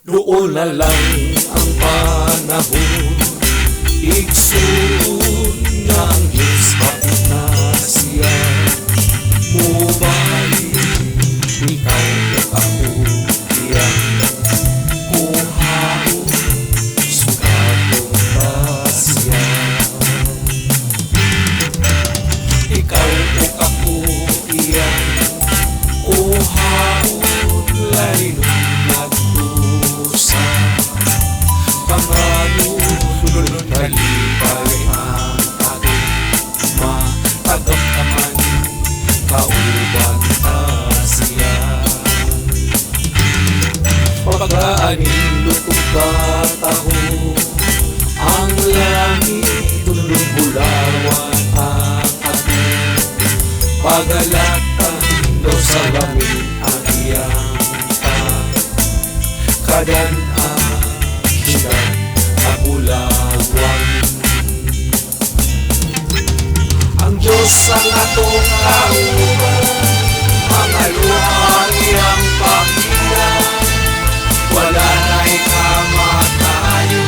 Duol na lang ang panahon, igsuon, nga ang Diyos hapit na siya. Mubalik, ikaw ug ako iyang kuhaon, sugaton ta siya. Ikaw ug ako iyang kuhaon, lalinon nagtusa. Panganon, dulon kalipay ang atong matagamtaman, kauban ta siya. Pagkaanindot ug kataho ang langit, dulong bulawan ang atong pagalatan, daw sa lamin ang iyang kadan-an, syudad nga bulawan. Ang Diyos ang atong kauban, mga luha iyang pahiran. Wala na'y kamatayon,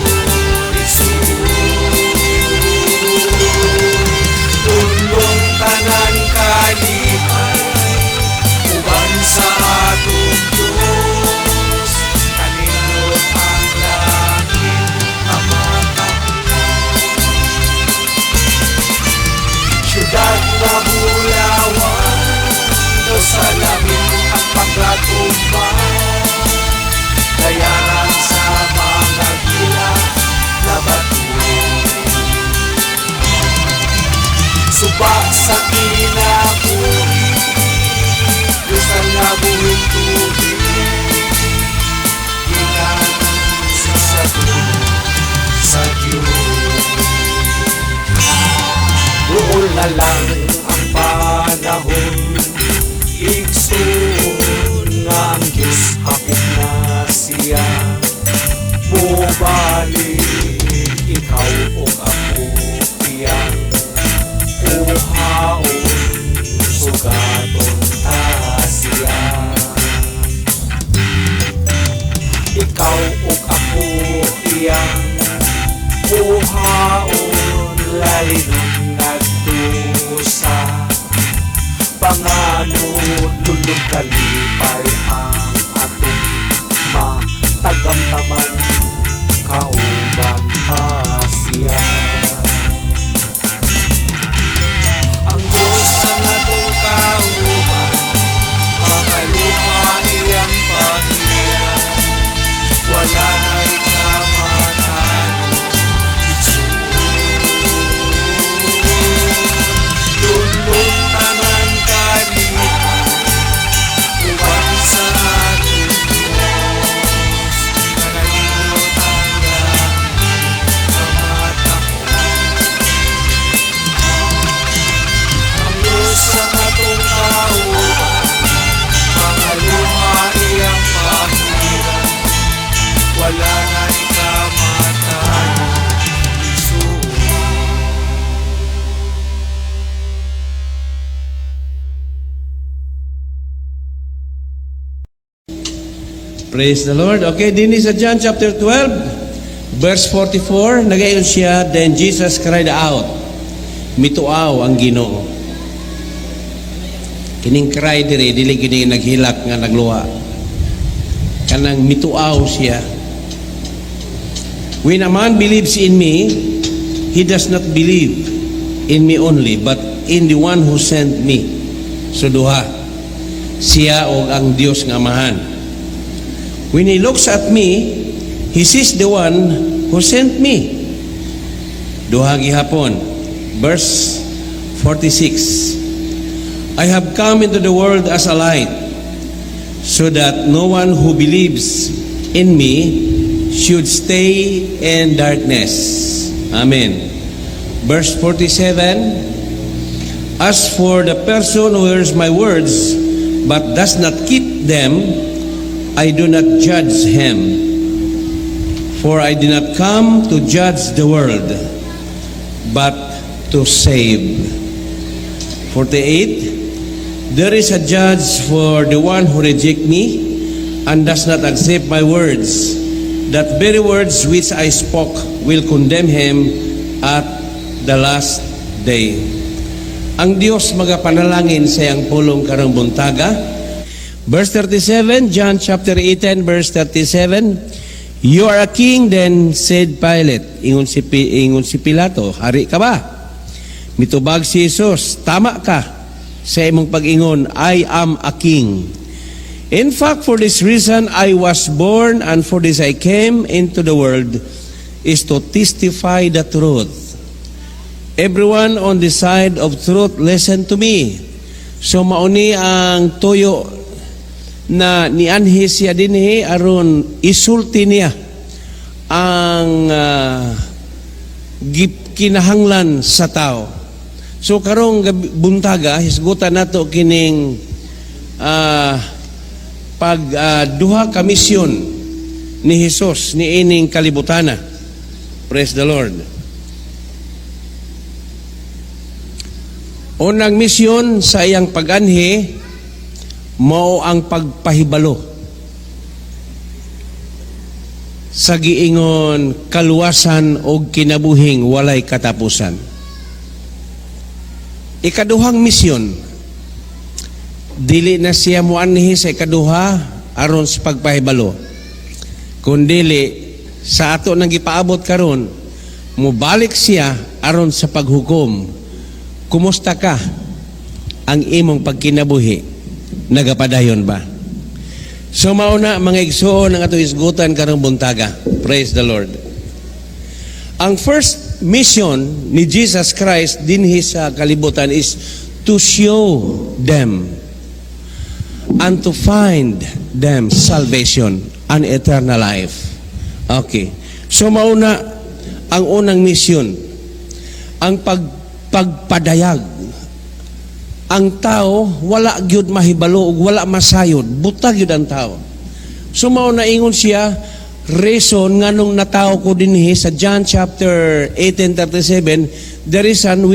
igsoon. Dulong tanan kalipay, uban sa atong Diyos. Kanindot ang langit nga matahong. Syudad nga bulawan, daw sa lamin ang pagkatumba. Dayaran sa mga gila na bato. Suba sa kinabuhi, Diyos ang nabuhing tubig. Gikan sa trono sa Diyos. Duol na lang ang panahon, igsuon, nga ang Diyos hapit na siya. Mubalik, ikaw ug ako iyang kuhaon, sugaton ta siya. Ikaw ug ako iyang kuhaon, lalinon nagtusa. Panganod, dulong kalipay ang atong matagamtaman, kauban ta siya. Ang Diyos ang atong kauban, mga luha iyang pahiran. Wala na'y kamatayon, igsuon. Dulong tanan kalipay, uban sa atong Diyos. Kanindot ang langit nga matahong. Ang Diyos ang atong kauban, mga luha iyang pahiran. Wala na'y kamatayon, igsuon. Praise the Lord. Okay, dinhi sa John chapter 12, verse 44, nagayon siya, "Then Jesus cried out," mituaw ang Ginoo. Kining cry diri, dili kini naghilak nga nagluha. Kanang mituaw siya. "When a man believes in me, he does not believe in me only, but in the one who sent me." So duha, siya og ang Dios nga Amahan. "When he looks at me, he sees the one who sent me." Duha gihapon. Verse 46. "I have come into the world as a light, so that no one who believes in me should stay in darkness." Amen. Verse 47. "As for the person who hears my words but does not keep them, I do not judge him. For I did not come to judge the world, but to save." 48. "There is a judge for the one who rejects me and does not accept my words." That very words which I spoke will condemn him at the last day. Ang Dios magapanalangin sa iyang pulong karong buntaga. Verse 37, John chapter 18, verse 37. "You are a king then," said Pilate. Ingon si Pilato, "Hari ka ba?" Mitubag si Jesus, "Tama ka sa imong pag-ingon, I am a king. In fact, for this reason I was born and for this I came into the world, is to testify the truth. Everyone on the side of truth, listen to me." So mauni ang tuyo na nianhi siya dinhi aron isulti niya ang kinahanglan sa tao. So karong buntaga, hisgutan nato kining pag duha ka misyon ni Hesus niining kalibutana. Praise the Lord. Unang misyon sa iyang pag-anhi mao ang pagpahibalo sa giingon kaluwasan og kinabuhing walay katapusan. Ikaduhang misyon, dili na siya muanhi sa ikaduha aron sa pagpahibalo, kundili sa ato nang gipaabot karon, mubalik siya aron sa paghukom. Kumusta ka? Ang imong pagkinabuhi nagapadayon ba? So mauna, mga igsuon, ang ato isgutan karong buntaga. Praise the Lord. Ang first mission ni Jesus Christ dinhi sa kalibutan is to show them and to find them salvation and eternal life. Okay. So mauna ang unang mission, ang pagpadayag. Ang tao wala gyud mahibalo ug wala masayod, butag gyud ang tao. So mao na ingon siya, reason nganong natawo ko dinhi sa John chapter 18:37, "The reason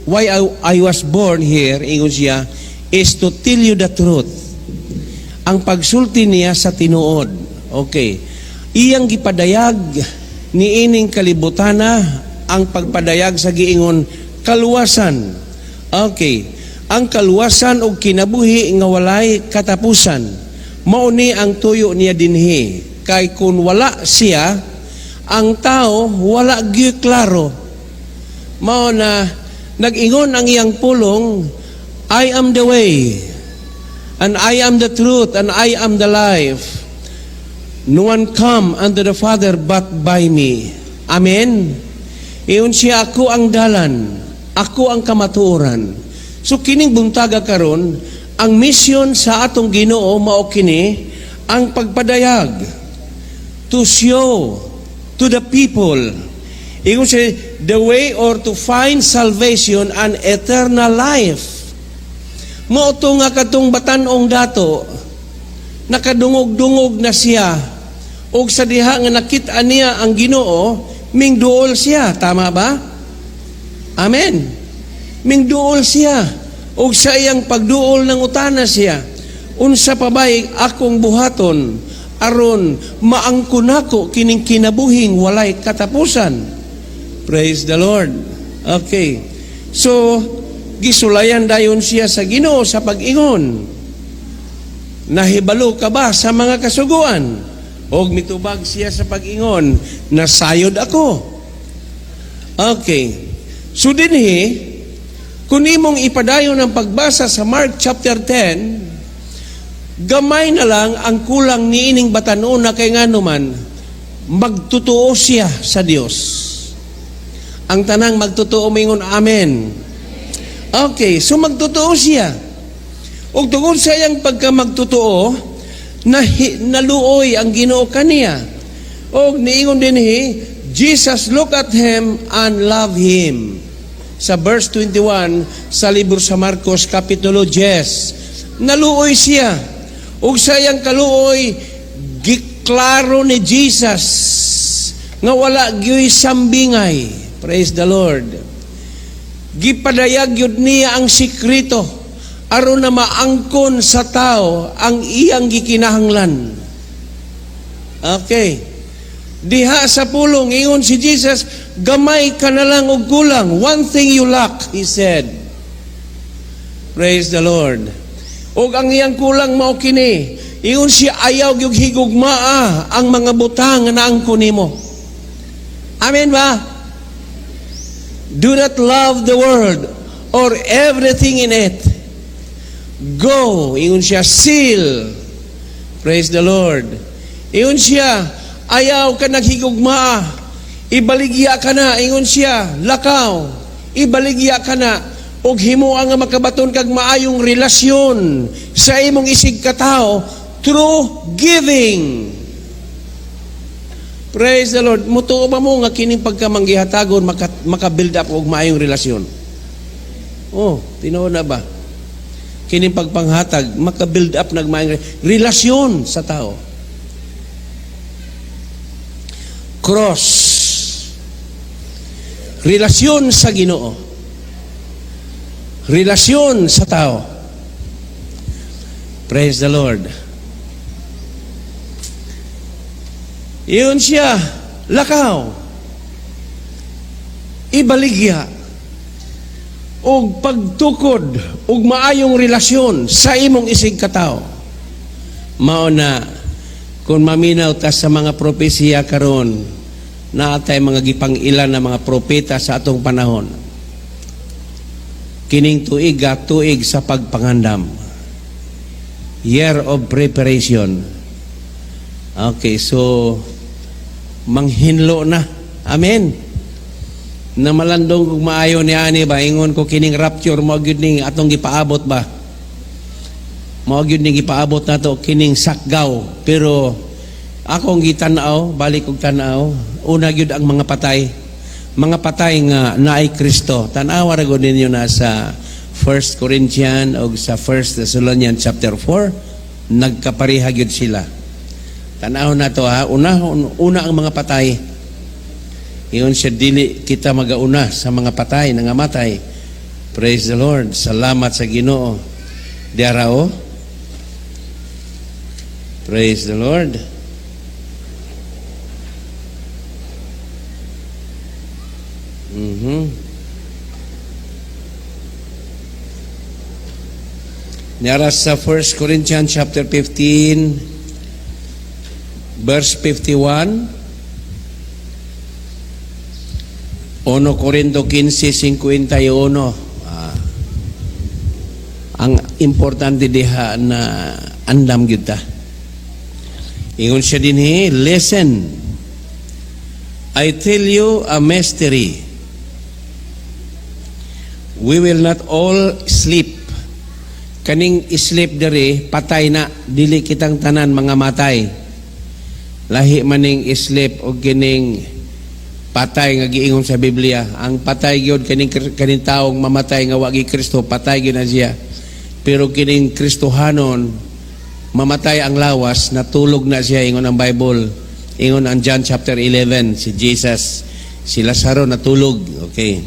why I was born here," ingon siya, "is to tell you the truth." Ang pagsulti niya sa tinuod. Okay. Iyang gipadayag niining kalibutana ang pagpadayag sa giingon kaluwasan. Okay. Ang kaluwasan og kinabuhi nga walay katapusan. Mao ni ang tuyo niya dinhi. Kay kung wala siya, ang tao wala gyud klaro. Mao na nag-ingon ang iyang pulong, "I am the way, and I am the truth, and I am the life. No one come unto the Father but by me." Amen. Ingon siya, "Ako ang dalan, ako ang kamatuoran." So kining buntaga karon, ang mission sa atong Ginoo mao kini ang pagpadayag, to show to the people. Ingon siya, the way or to find salvation and eternal life. Mao to nga katong batan-ong dato, nakadungog-dungog na siya og sa diha nga nakita niya ang Ginoo, mingduol siya, tama ba? Amen. Mingduol siya og sa iyang pagduol nangutana siya, "Unsa pa bay akong buhaton aron maangkon nako kining kinabuhing walay katapusan?" Praise the Lord. Okay. So gisulayan dayon siya sa Ginoo sa pag-ingon, "Nahibalo ka ba sa mga kasuguan?" Og mitubag siya sa pag-ingon, "Nasayod ako." Okay. So dinhi, kung imong ipadayon ang pagbasa sa Mark chapter 10, gamay na lang ang kulang niining batan-ona kay nganuman magtotoo siya sa Dios. Ang tanang magtotoo mingon, "Amen." Okay, so magtotoo siya. Ug tungod sa iyang pagka magtotoo, naluoy ang Ginoo kaniya. Og niingon dinhi, "Jesus look at him and love him." Sa verse 21 sa libro sa Marcos kapitulo 10. Naluoy siya. Ug sa iyang kaluoy, giklaro ni Jesus nga wala gyoy sambingay. Praise the Lord. Gipadayag gyud niya ang sikreto aron na maangkon sa tao ang iyang gikinahanglan. Okay. Diha sa pulong, ingon si Jesus, "Gamay ka na lang og kulang." "One thing you lack," he said. Praise the Lord. Og ang iyang kulang mao kini. Ingon siya, "Ayaw gyud higugmaa ang mga butang nga naangkon nimo." Amen ba? Do not love the world or everything in it. Go, ingon siya, sell. Praise the Lord. Ingon siya, "Ayaw ka naghigugmaa. Ibaligya ka na," ingon siya, "lakaw. Ibaligya ka na og himoa nga makabaton kag maayong relasyon sa imong isig katao through giving." Praise the Lord. Mutuo ba mo nga kining pagkamanggihatagon maka-build up og maayong relasyon? Oh, tinuod na ba? Kining pagpanghatag maka-build up nag maayong relasyon sa tao. Cross. Relasyon sa Ginoo. Relasyon sa tao. Praise the Lord. Ingon siya, "Lakaw. Ibaligya. Og pagtukod og maayong relasyon sa imong isig katao." Mao na kung maminaw ta sa mga propesiya karon, naa tay mga gipang-ilan na mga propeta sa atong panahon. Kining tuig, tuig sa pagpangandam. Year of preparation. Okay, so manghinlo na. Amen. Na malandong kung maayo ni ani ba, ingon ko kining rapture mao gyud ning atong gipaabot ba. Mao gyud ning gipaabot nato kining sakgaw, pero akong gitan-aw, balik og tan-aw, una gyud ang mga patay. Mga patay nga naay Kristo. Tan-awa ra gud ninyo na sa 1 Corinthians o sa 1 Thessalonians chapter 4, nagkapareha gyud sila. Tan-aw na to ha, una, una ang mga patay. Ingon siya, dili kita magauna sa mga patay, nangamatay. Praise the Lord. Salamat sa Ginoo. Diara o. Praise the Lord. Niara sa 1 Corinthians chapter 15 verse 51, 1 Corinto 15:51. Ah. Ang importante diha na andam gyud ta. Ingon siya dinhi, "Listen. I tell you a mystery. We will not all sleep." Kaning sleep diri, patay na, dili kitang tanan mga matay. Lahi maning sleep og kining patay nga giingon sa Biblia. Ang patay gyud kaning taong mamatay nga wa gi Kristo, patay gyud na siya. Pero kining Kristohanon, mamatay ang lawas, natulog na siya, ingon ang Bible. Ingon ang John chapter 11, si Jesus, si Lazaro natulog. Okay.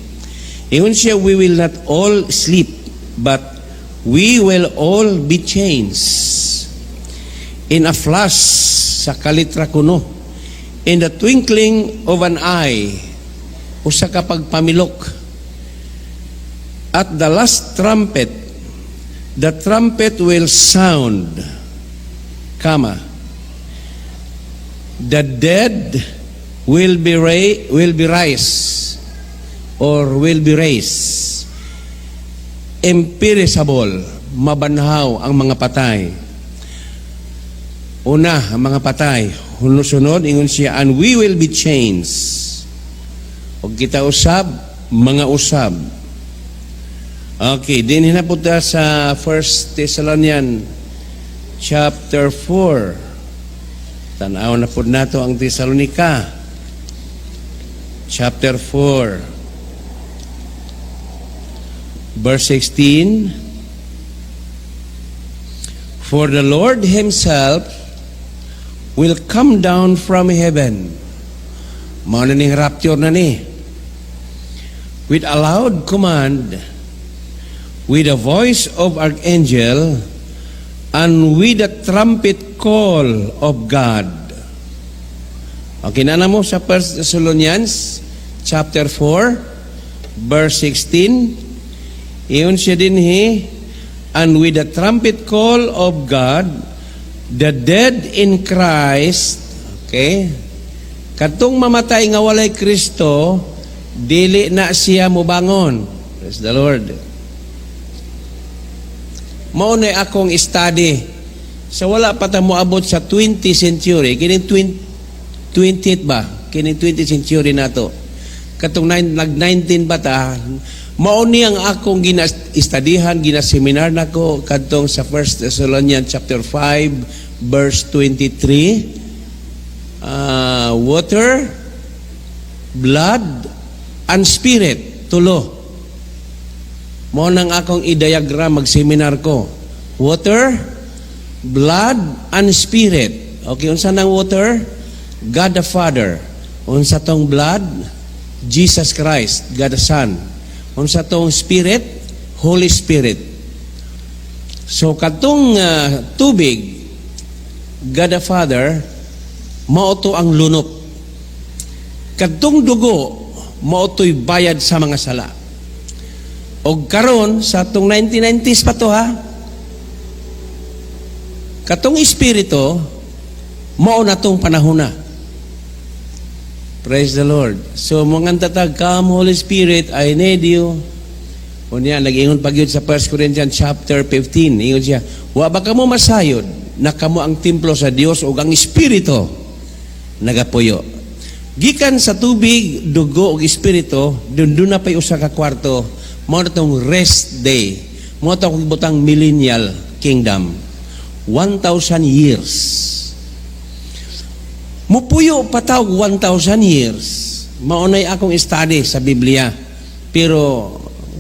Ingon siya, "We will not all sleep, but we will all be changed. In a flash," sa kalitra kuno, "in the twinkling of an eye," usa ka pagpamilok. "At the last trumpet, the trumpet will sound, comma, the dead will be rise or will be raised imperishable." Mabanhaw ang mga patay. Una, ang mga patay. Sunod, ingon siya, "And we will be changed." Og kita usab, mga usab. Okay, din hinapot ta sa 1 Thessalonian chapter 4. Tanaw na po nato ang Thessalonica chapter 4 verse 16. "For the Lord himself will come down from heaven." Mao na ning rapture na ni. "With a loud command, with the voice of archangel, and with the trumpet call of God." Okay na mo sa 1 Thessalonians chapter 4 verse 16. Ingon siya dinhi, "And with the trumpet call of God, the dead in Christ," okay? Katong mamatay nga walay Kristo, dili na siya mobangon. Praise the Lord. Mao na akong study. Sa wala pa ta moabot sa 20th century, kining 20, 20th ba? Kining 20th century nato. Katong nag 19 ba ta? Mao ni ang akong gina-studyhan, gina-seminar nako kadtong sa 1 Thessalonians chapter 5 verse 23. Water, blood, and spirit, tulo. Mao nang akong i-diagram mag-seminar ko. Water, blood, and spirit. Okay, unsa nang water? God the Father. Unsa tong blood? Jesus Christ, God the Son. Unsa tong spirit? Holy Spirit. So katong tubig, God the Father, mao to ang lunop. Kadtong dugo, mao to'y bayad sa mga sala. Og karon sa atong 1990s pa to ha. Katong espiritu, mao na tong panahon na. Praise the Lord. So mga tatag, "Come Holy Spirit, I need you." Unya nag-ingon pa gyud sa 1 Corinthians chapter 15. Ingon siya, "Wa ba kamo masayod na kamo ang templo sa Dios ug ang Espiritu nagapuyo?" Gikan sa tubig, dugo ug espiritu, dun na pay usa ka kwarto, mao na tong rest day. Mao to akong butang millennial kingdom. 1,000 years. Mupuyo pa ta og 1,000 years. Mao nay akong study sa Biblia. Pero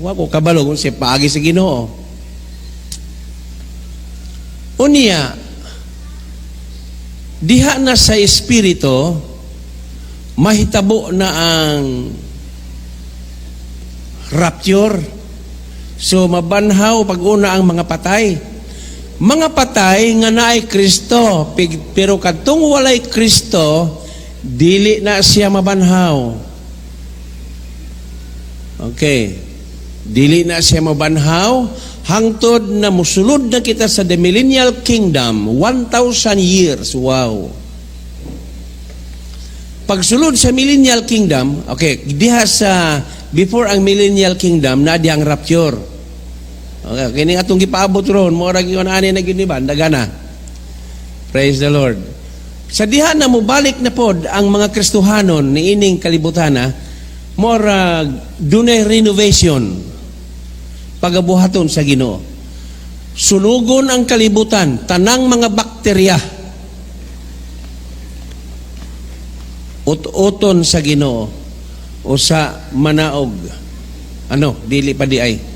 wa ko kabalo kung si paagi sa Ginoo. Unya, diha na sa espiritu, mahitabo na ang rapture. So mabanhaw pag-una ang mga patay. Mga patay nga naay Kristo, pero kadtong walay Kristo, dili na siya mabanhaw. Okay. Dili na siya mabanhaw hangtod na musulod na kita sa the millennial kingdom, 1,000 years. Wow. Pagsulod sa millennial kingdom, okay, diha sa before ang millennial kingdom na ang rapture. Okay, kini atong gipaabot ron, mo ra gyud ani na gyud ni ba, dagana. Praise the Lord. Sa diha na mobalik na pod ang mga Kristohanon niining kalibutana, mora dunay renovation pagabuhaton sa Ginoo. Sunugon ang kalibutan, tanang mga bakterya. Ut-uton sa Ginoo o sa manaog. Ano, dili pa di ay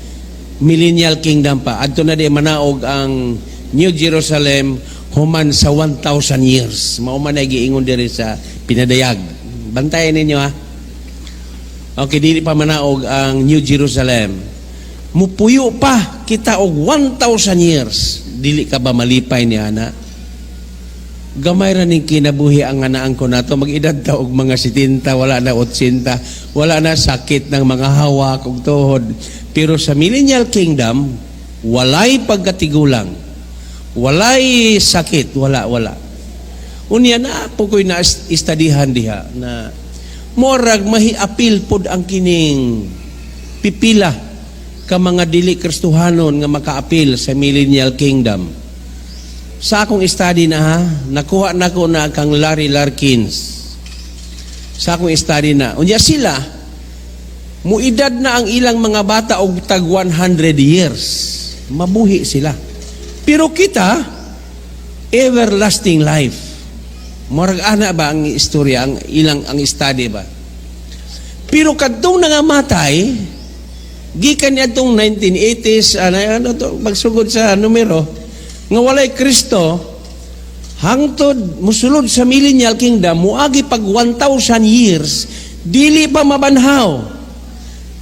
millennial kingdom pa. Adto na di manaog ang New Jerusalem human sa 1,000 years. Mao man ay giingon diri sa pinadayag. Bantayan ninyo ha. Okay, dili pa manaog ang New Jerusalem. Mupuyo pa kita og 1,000 years. Dili ka ba malipay ni ana? Gamay ra ning kinabuhi ang anaan ko nato, mag-edad ta og mga 70, wala na 80, wala na sakit ng mga hawak ug tuhod. Pero sa millennial kingdom, walay pagkatigulang, walay sakit, wala, wala. Unya na po ko'y na istadihan diha na morag mahiapil pod ang kining pipila ka mga dili Kristohanon nga makaapil sa millennial kingdom. Sa akong study na ha, nakuha nako na kang Larry Larkins. Sa akong study na. Unya sila, muidad na ang ilang mga bata og tag 100 years. Mabuhi sila. Pero kita, everlasting life. Murag ana ba ang istorya, ang ilang ang study ba? Pero kadtong nangamatay, gikan niadtong 1980s, ano, ano to, magsugod sa numero, nga walay Kristo, hangtod musulod sa millennial kingdom, muagi pag 1,000 years, dili pa mabanhaw.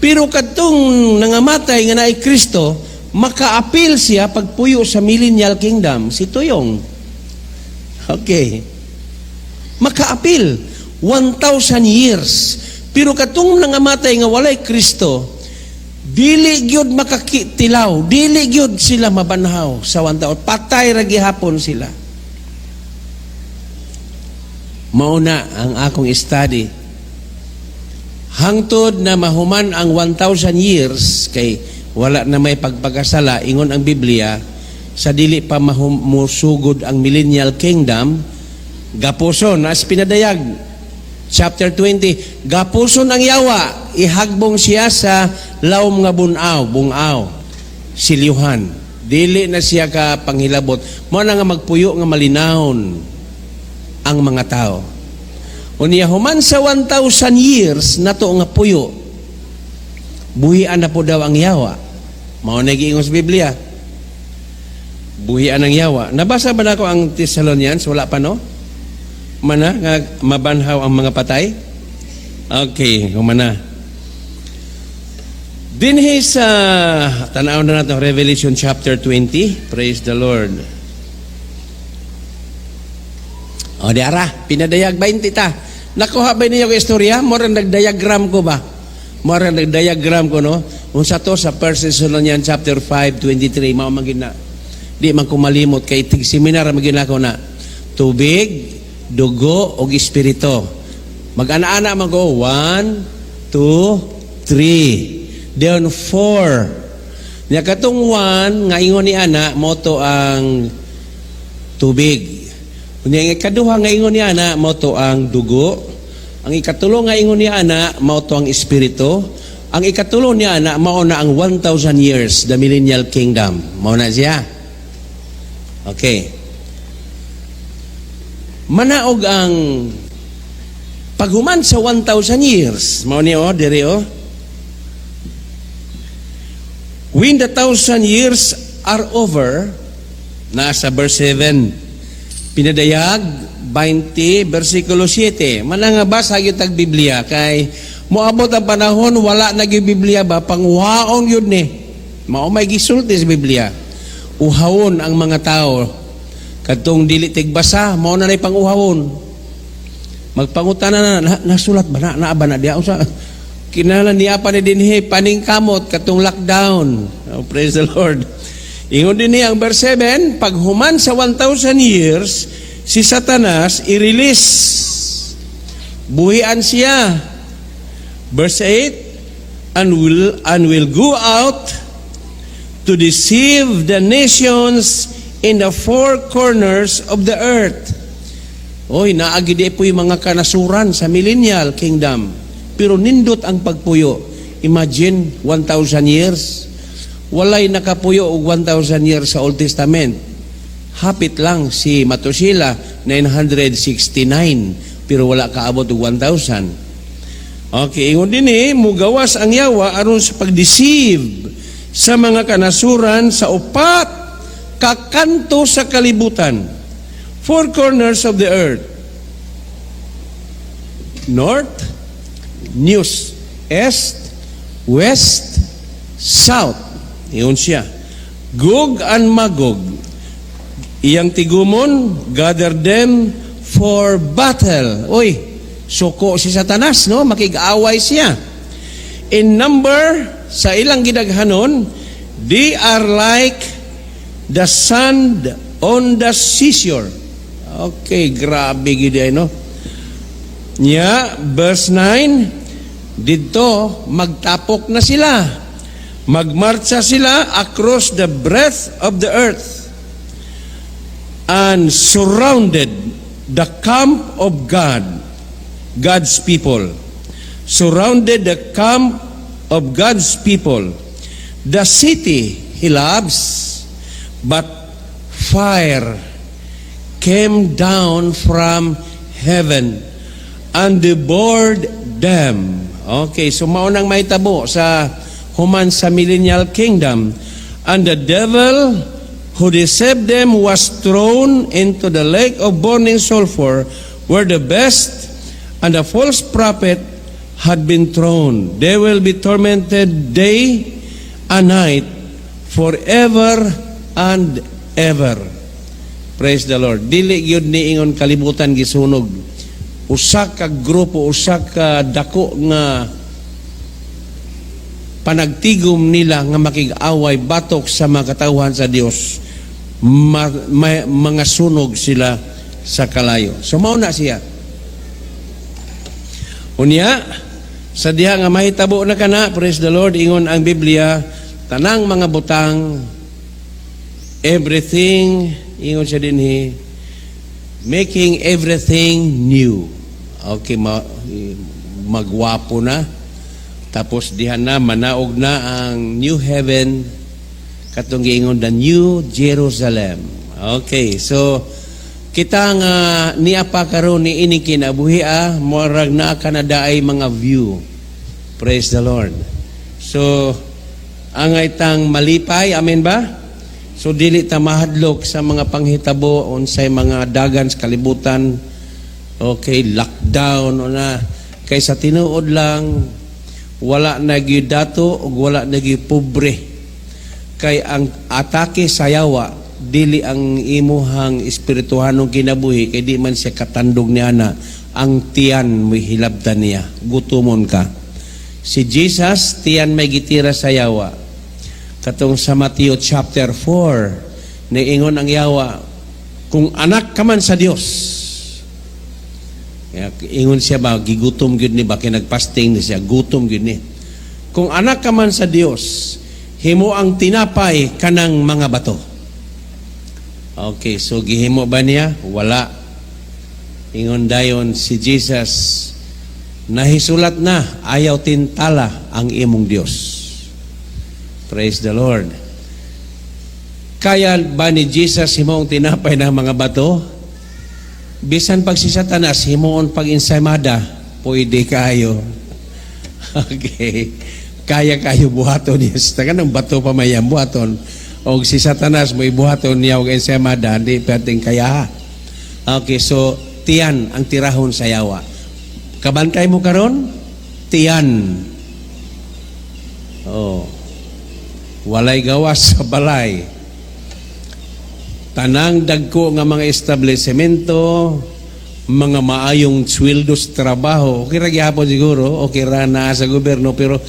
Pero kadtong nangamatay nga naay Kristo, makaapil siya pagpuyo sa millennial kingdom. Si Tuyong. Okay. Makaapil. 1,000 years. Pero katong nangamatay nga walay Kristo, dili gyud makakitilaw, dili gyud sila mabanhaw sa 1,000. Patay ra gihapon sila. Mauna ang akong study. Hangtod na mahuman ang 1,000 years kay wala na may pagpakasala, ingon ang Biblia, sa dili pa musugod ang millennial kingdom, gapuson as pinadayag chapter 20, gapuson ang yawa, ihagbong siya sa lawom nga bunaw, bungaw, silyuhan. Dili na siya ka panghilabot. Mao na nga magpuyo nga malinawon ang mga tao. Unya human sa 1,000 years nato nga puyo, buhian na po daw ang yawa. Mao na giingon sa Biblia. Buhian ang yawa. Nabasa ba nako ang Thessalonians? Wala pa, no? Mana nga mabanhaw ang mga patay? Okay, humana. Dinhi sa tanaw na nato Revelation chapter 20. Praise the Lord. O di ara, pinadayag 20 ta. Nakuha ba ninyo ko istorya? Mura nagdiagram ko ba? Mura nagdiagram ko, no? Unsa to sa 1 Thessalonians chapter 5 23, mao man gid na. Di man ko malimot kay tig seminar man gid ako na. Tubig, dugo ug espiritu. Mag-ana-ana man ko 1 2 3, then 4. Nya katong 1 nga ingon ni ana mao to ang tubig. Unya ang ikaduha nga ingon ni ana mao to ang dugo. Ang ikatulo nga ingon ni ana mao to ang espiritu. Ang ikatulo ni ana mao na ang 1,000 years, the millennial kingdom. Mao na siya. Okay. Manaog ang paghuman sa 1,000 years. Mao ni oh, diri oh. When the 1,000 years are over, nasa verse 7, Pinadayag 20, versikulo 7. Mana nga basa gyud tag Biblia kay moabot ang panahon wala na gyud Biblia ba, panguhaon gyud ni. Mao may gisulti sa Biblia. Uhawon ang mga tao. Kadtong dili tigbasa, mao na nay panguhawon. Magpangutana na, na, nasulat ba na, naa ba na diya? Unsa kinahanglan niya pa ni dinhi paningkamot katong lockdown. Oh, praise the Lord. Ingon din niya ang verse 7, paghuman sa 1,000 years, si Satanas i-release. Buhian siya. Verse 8, and will go out to deceive the nations in the four corners of the earth. Oy, naa gyud po yung mga kanasuran sa millennial kingdom. Pero nindot ang pagpuyo. Imagine, 1,000 years. Walay nakapuyo og 1,000 years sa Old Testament. Hapit lang si Matusila, 969, pero wala kaabot og 1,000. Okay, ingon din eh, mugawas ang yawa aron sa pag-deceive sa mga kanasuran sa upat kakanto sa kalibutan. Four corners of the earth. North, news, east, west, south. Iyon siya. Gog and Magog. Iyang tigumon, gather them for battle. Uy, suko si Satanas, no? Makig-away siya. In number, sa ilang gidaghanon, they are like the sand on the seashore. Okay, grabe gid ay, no? Nya, verse 9, didto magtapok na sila. Magmarcha sila across the breadth of the earth and surrounded the camp of God, God's people. Surrounded the camp of God's people. The city he loves, but fire came down from heaven and devoured them. Okay, so mao nang mahitabo sa human sa millennial kingdom. And the devil who deceived them was thrown into the lake of burning sulfur where the beast and the false prophet had been thrown. They will be tormented day and night forever and ever. Praise the Lord. Dili gyud ni ingon kalibutan gisunog. Usa ka grupo, usa ka dako nga panagtigom nila nga makig-away batok sa mga katawhan sa Dios, mga sunog sila sa kalayo. So mao na siya. Unya, sa diha nga mahitabo na kana, praise the Lord, ingon ang Biblia, tanang mga butang, everything, ingon siya dinhi, making everything new. Okay, magwapo na. Tapos diha na, manaog na ang new heaven, katong giingon the New Jerusalem. Okay, so kita nga niya pa karon ni ini kinabuhi ah, murag na kanadaay mga view. Praise the Lord. So angay tang malipay, amen ba? So dili ta mahadlok sa mga panghitabo unsay mga dagan sa kalibutan. Okay, lockdown o na kay sa tinuod lang, wala na gyud dato ug wala na gyud pobre, kay ang atake sa yawa dili ang imuhang espirituhanong kinabuhi, kay di man siya katandog ni ana. Ang tiyan mo'y hilabtan niya, gutumon ka. Si Jesus, tiyan may gitira sa yawa. Katong sa Matthew chapter 4, niingon ang yawa, "Kung anak ka man sa Dios." Kaya ingon siya ba, gigutom gyud ni ba, kay nagfasting ni siya, gutom gyud ni. "Kung anak ka man sa Dios, himo ang tinapay kanang mga bato." Okay, so gihimo ba niya? Wala. Ingon dayon si Jesus, "Nahisulat na, ayaw tintala ang imong Dios." Praise the Lord. Kaya ba ni Jesus himoong tinapay ng mga bato? Bisan pag si Satanas himuon pag ensaymada, pwede kayo. Okay. Kaya kayo buhaton niya. Sa ng bato pa may buhaton. O si Satanas mo ibuhaton niya og ensaymada, di pwedeng kaya. Okay, so tiyan ang tirahon sa yawa. Kabantay mo karon? Tiyan. Oh. Walay gawas sa balay. Tanang dagko nga mga establishmento, mga maayong sweldo sa trabaho, okay ra gihapon siguro, okay ra na sa gobyerno, pero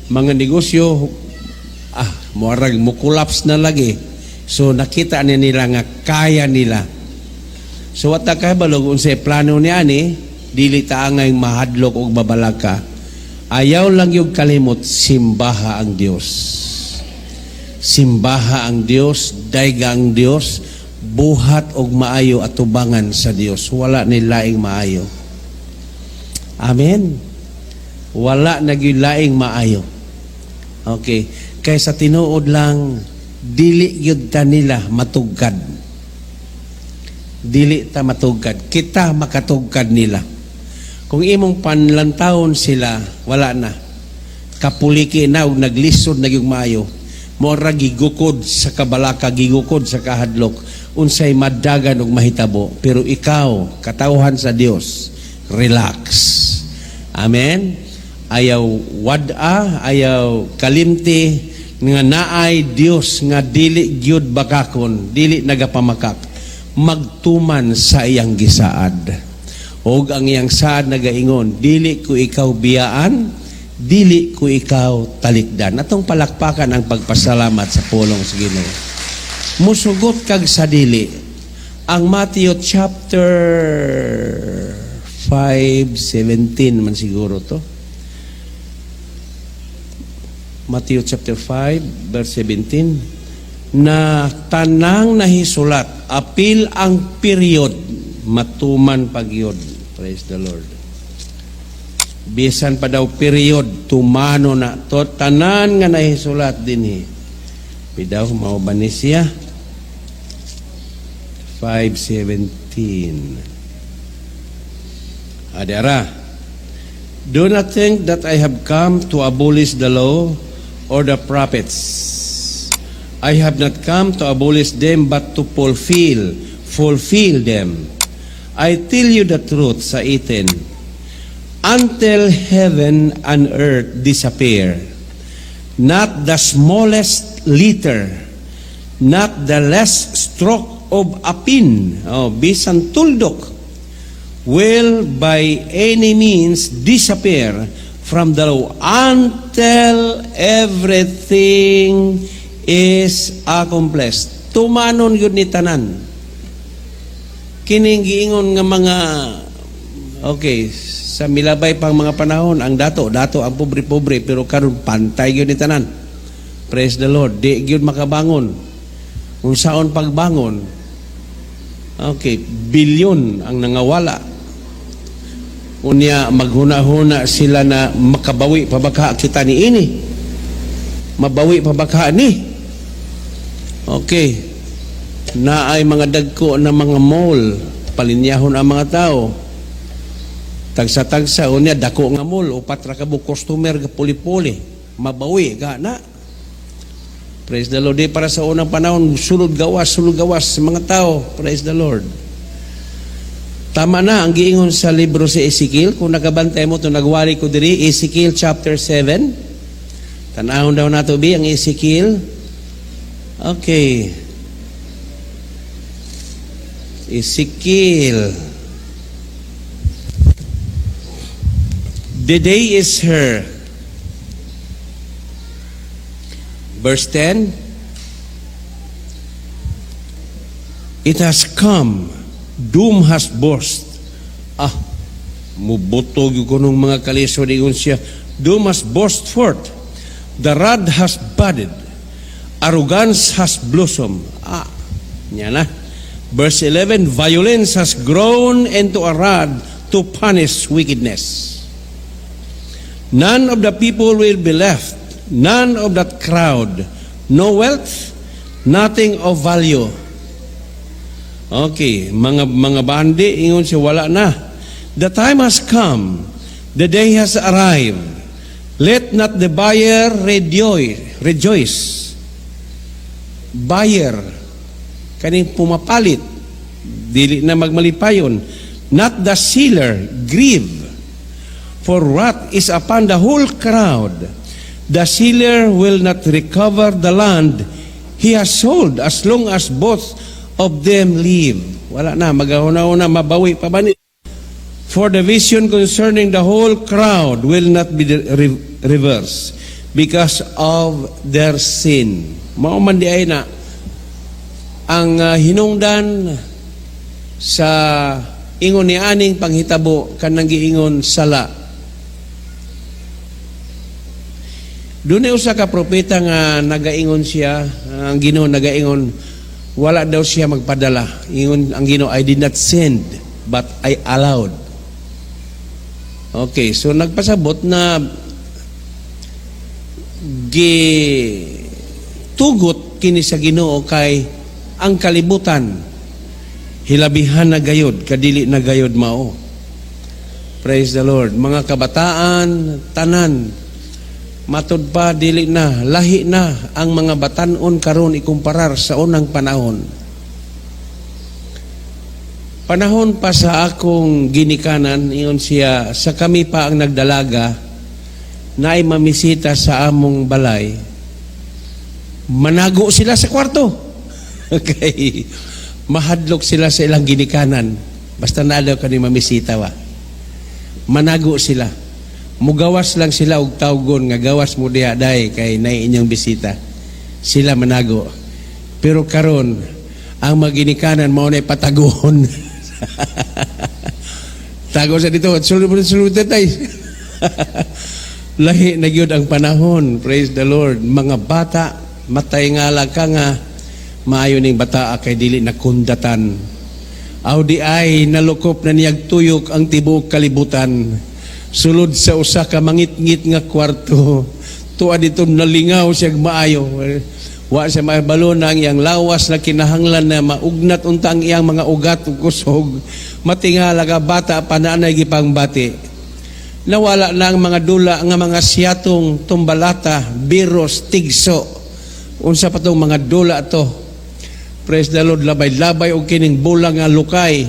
mga negosyo, muarag mo collapse na lagi. So nakita ni nila nga kaya nila. So wa ta kabalo unsay plano ni ani, dili ta angay mahadlok og babalaka. Ayaw lang yung kalimot, simbaha ang Dios. Simbaha ang Dios, dayga ang Dios, buhat og maayo atubangan sa Dios. Wala ni laing maayo. Amen. Wala na gyud laing maayo. Okay. Kay sa tinuod lang, dili gyud ta nila matugkad. Dili ta matugkad. Kita makatugkad nila. Kung imong panlantawon sila, wala na. Kapuliki na ug naglisod na gyud maayo. Mora gigukod sa kabalaka, gigukod sa kahadlok, unsay madagan og mahitabo. Pero ikaw, katawhan sa Dios, relax. Amen. Ayaw wad-a, ayaw kalimti nga naay Dios nga dili gyud bakakon, dili nagapamakak, magtuman sa iyang gisaad. Og ang iyang saad nagaingon, "Dili ko ikaw biyaan, dili ko ikaw talikdan." Atong palakpakan ang pagpasalamat sa pulong sa Ginoo. Musugot kag sa dili. Ang Matthew chapter 5:17 man siguro to. Matthew chapter 5 verse 17 na tanang nahisulat apil ang period, matuman pagyod. Praise the Lord. Bisan pa daw period, tumano na to tanan nga nahisulat dinhi. Pidaw, mao ba ni siya 5:17? Adara. "Do not think that I have come to abolish the law or the prophets. I have not come to abolish them but to fulfill them. I tell you the truth," sa 18, "until heaven and earth disappear, not the smallest letter, not the least stroke of a pen," oh, bisan tuldok, will by any means disappear from the law until everything is accomplished. Tumanon gyud ni tanan. Kining giingon nga mga, okay, sa milabay pang mga panahon, ang dato dato, ang pobre-pobre, pero karon pantay gyud ni tanan. Praise the Lord. Di gyud makabangon. Unsaon pagbangon? Okay, bilyon ang nangawala. Unya maghuna-huna sila na makabawi pa baka kita ni ini, mabawi pa baka ni. Okay, na ay mga dagko na mga mall, palinyahon ang mga tao, tagsa-tagsa. Unya dako nga mall, upat ra ka buok customer ga puli-puli, mabawi ka na. Praise the Lord. Di para sa unang panahon, sulod gawas, sulod gawas sa mga tao. Praise the Lord. Tama na ang giingon sa libro si Ezekiel. Kung nakabantay mo ito, nagwali ko diri, Ezekiel chapter 7. Tanahon daw nato bi ang Ezekiel. Okay. Ezekiel. The day is here. Verse 10. It has come. Doom has burst. Ah, mubutog ko nung mga kalisod, ingon siya. Doom has burst forth. The rod has budded. Arrogance has blossomed. Ah, niya na. Verse 11, violence has grown into a rod to punish wickedness. None of the people will be left, none of that crowd, no wealth, nothing of value. Okay, mga bandi, ingon siya, wala na. The time has come, the day has arrived. Let not the buyer rejoice. Rejoice. Buyer, kaning pumapalit, dili na magmalipayon. Not the seller grieve, for wrath is upon the whole crowd. The seller will not recover the land he has sold as long as both of them live. Wala na, magahuna-una, mabawi pa ba ni? For the vision concerning the whole crowd will not be reversed because of their sin. Mao man di ay na ang hinungdan sa ingon ni aning panghitabo kanang giingon sala. Dunay usa ka propeta nga nagaingon siya, ang Ginoo nagaingon wala daw siya magpadala. Ingon ang Ginoo, "I did not send, but I allowed." Okay, so nagpasabot na gi tugot kini sa Ginoo kay ang kalibutan hilabihan na gayod kadili na gayod mao. Praise the Lord. Mga kabataan tanan, matud pa dili na lahi na ang mga batan-on karon ikumparar sa unang panahon. Panahon pa sa akong ginikanan, ingon siya, sa kami pa ang nagdalaga, naay mamisita sa among balay, manago sila sa kwarto. Okay. Mahadlok sila sa ilang ginikanan. Basta na daw kani mamisita wa. Manago sila. Mugawas lang sila og tawgon nga gawas mo diha day kay nay inyong bisita. Sila manago. Pero karon ang maginikanan mao na pataguon. Tago sa dito, sulod sulod tay. Lahi na gyud ang panahon. Praise the Lord. Mga bata, matay nga ka nga maayo ning bata kay dili na kundatan. Aw di ay nalukop na niyag tuyok ang tibuok kalibutan. Sulod sa usa ka mangitngit nga kwarto. Tuwa dito nalingaw siya maayo. Wa siya mahibalo na ang iyang lawas na kinahanglan na maugnat unta ang iyang mga ugat ug kusog. Matingala ka, bata pa na anay gipangbati. Nawala na ang mga dula nga mga siyatong, tumbalata, biros, tigso. Unsa pa tong mga dula to? Praise the Lord, labay-labay og kining bulang nga lukay,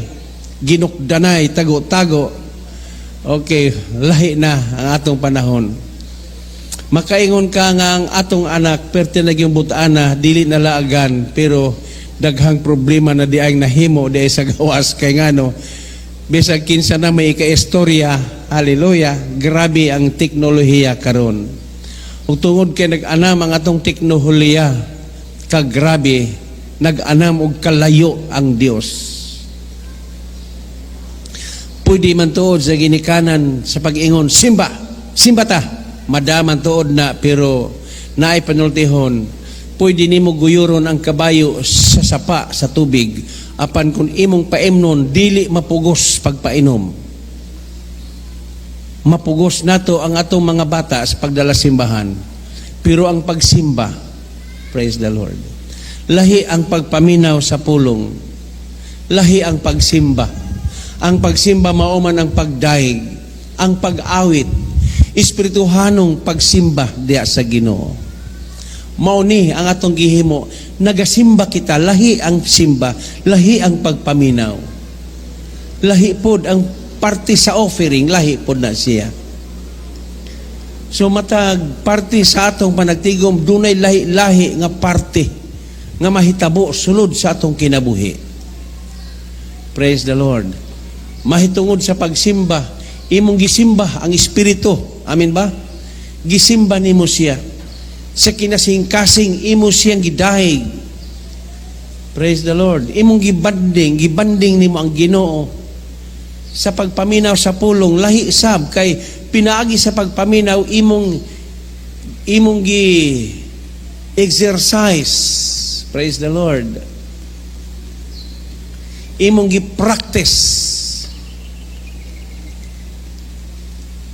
ginukdanay, tago-tago. Okay, lahi na ang atong panahon. Makaingon ka nga ang atong anak perte na yung butana, dili na laagan, pero daghang problema na di ay nahimo di ay sa gawas kay ngano Bisag kinsa na may ika-istorya, hallelujah, grabe ang teknolohiya karon. Ug tungod kay nag-anam ang atong teknolohiya, kagrabe, nag-anam og kalayo ang Dios. Pwede man tuod sa ginikanan sa pag-ingon, "Simba, simba ta." Madaman tuod na, pero naay panultihon, pwede nimo guyuron ang kabayo sa sapa sa tubig, apan kung imong paimnon, dili mapugos pagpainom. Mapugos nato ang atong mga bata sa pagdala simbahan. Pero ang pagsimba, praise the Lord. Lahi ang pagpaminaw sa pulong. Lahi ang pagsimba. Ang pagsimba mao man ang pagdayeg, ang pag-awit, espirituhanong pagsimba diya sa Ginoo. Mao ni ang atong gihimo, nagasimba kita, lahi ang simba, lahi ang pagpaminaw. Lahi pod ang parte sa offering, lahi pod na siya. So matag parte sa atong panagtigom, dunay lahi-lahi nga parte nga mahitabo sulod sa atong kinabuhi. Praise the Lord. Mahitungod sa pagsimba, imong gisimba ang espiritu. Amen ba? Gisimba nimo siya. Sa kinasingkasing imo siyang gidayeg. Praise the Lord. Imong gibanding, gibanding nimo ang Ginoo sa pagpaminaw sa pulong, lahi sab kay pinaagi sa pagpaminaw, imong gi exercise, praise the Lord, imong gi practice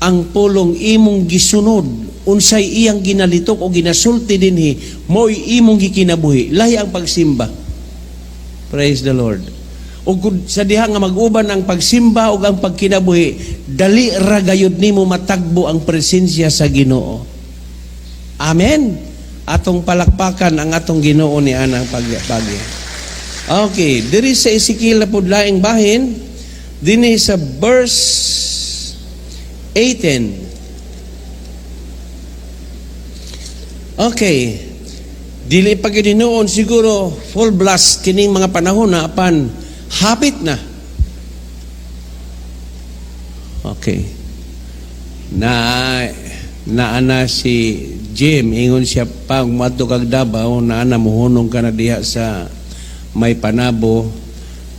ang pulong, imong gisunod unsay iyang ginalitok o ginasulti dinhi, mo'y imong gikinabuhi. Lahi ang pagsimba, praise the Lord. Ug kung sa diha nga mag-uban ang pagsimba ug ang pagkinabuhi, dali ra gayud nimo matagbo ang presensya sa Ginoo. Amen. Atong palakpakan ang atong Ginoo ni anang pagi. Okay, diri sa Ezekiel na pud laing bahin, dinhi sa verse 18. Okay. Dili pa gyud hinuon siguro full blast kining mga panahon na, apan hapit na. Okay. Na naana si Jim, ingon siya pa moadto kag Davao, naana mohunong ka na diha sa may Panabo,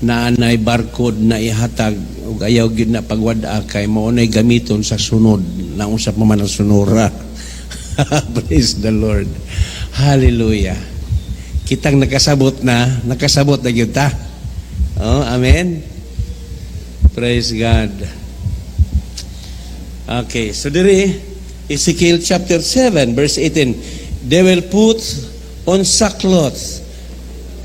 naanay barcode na ihatag ug ayaw gyud na pagwad-a kay mao nay gamiton sa sunod na usap mo man ang sunura. Praise the Lord. Hallelujah. Kitang nakasabot na gyud ta. Oh, amen. Praise God. Okay, so diri Ezekiel chapter 7 verse 18. They will put on sackcloth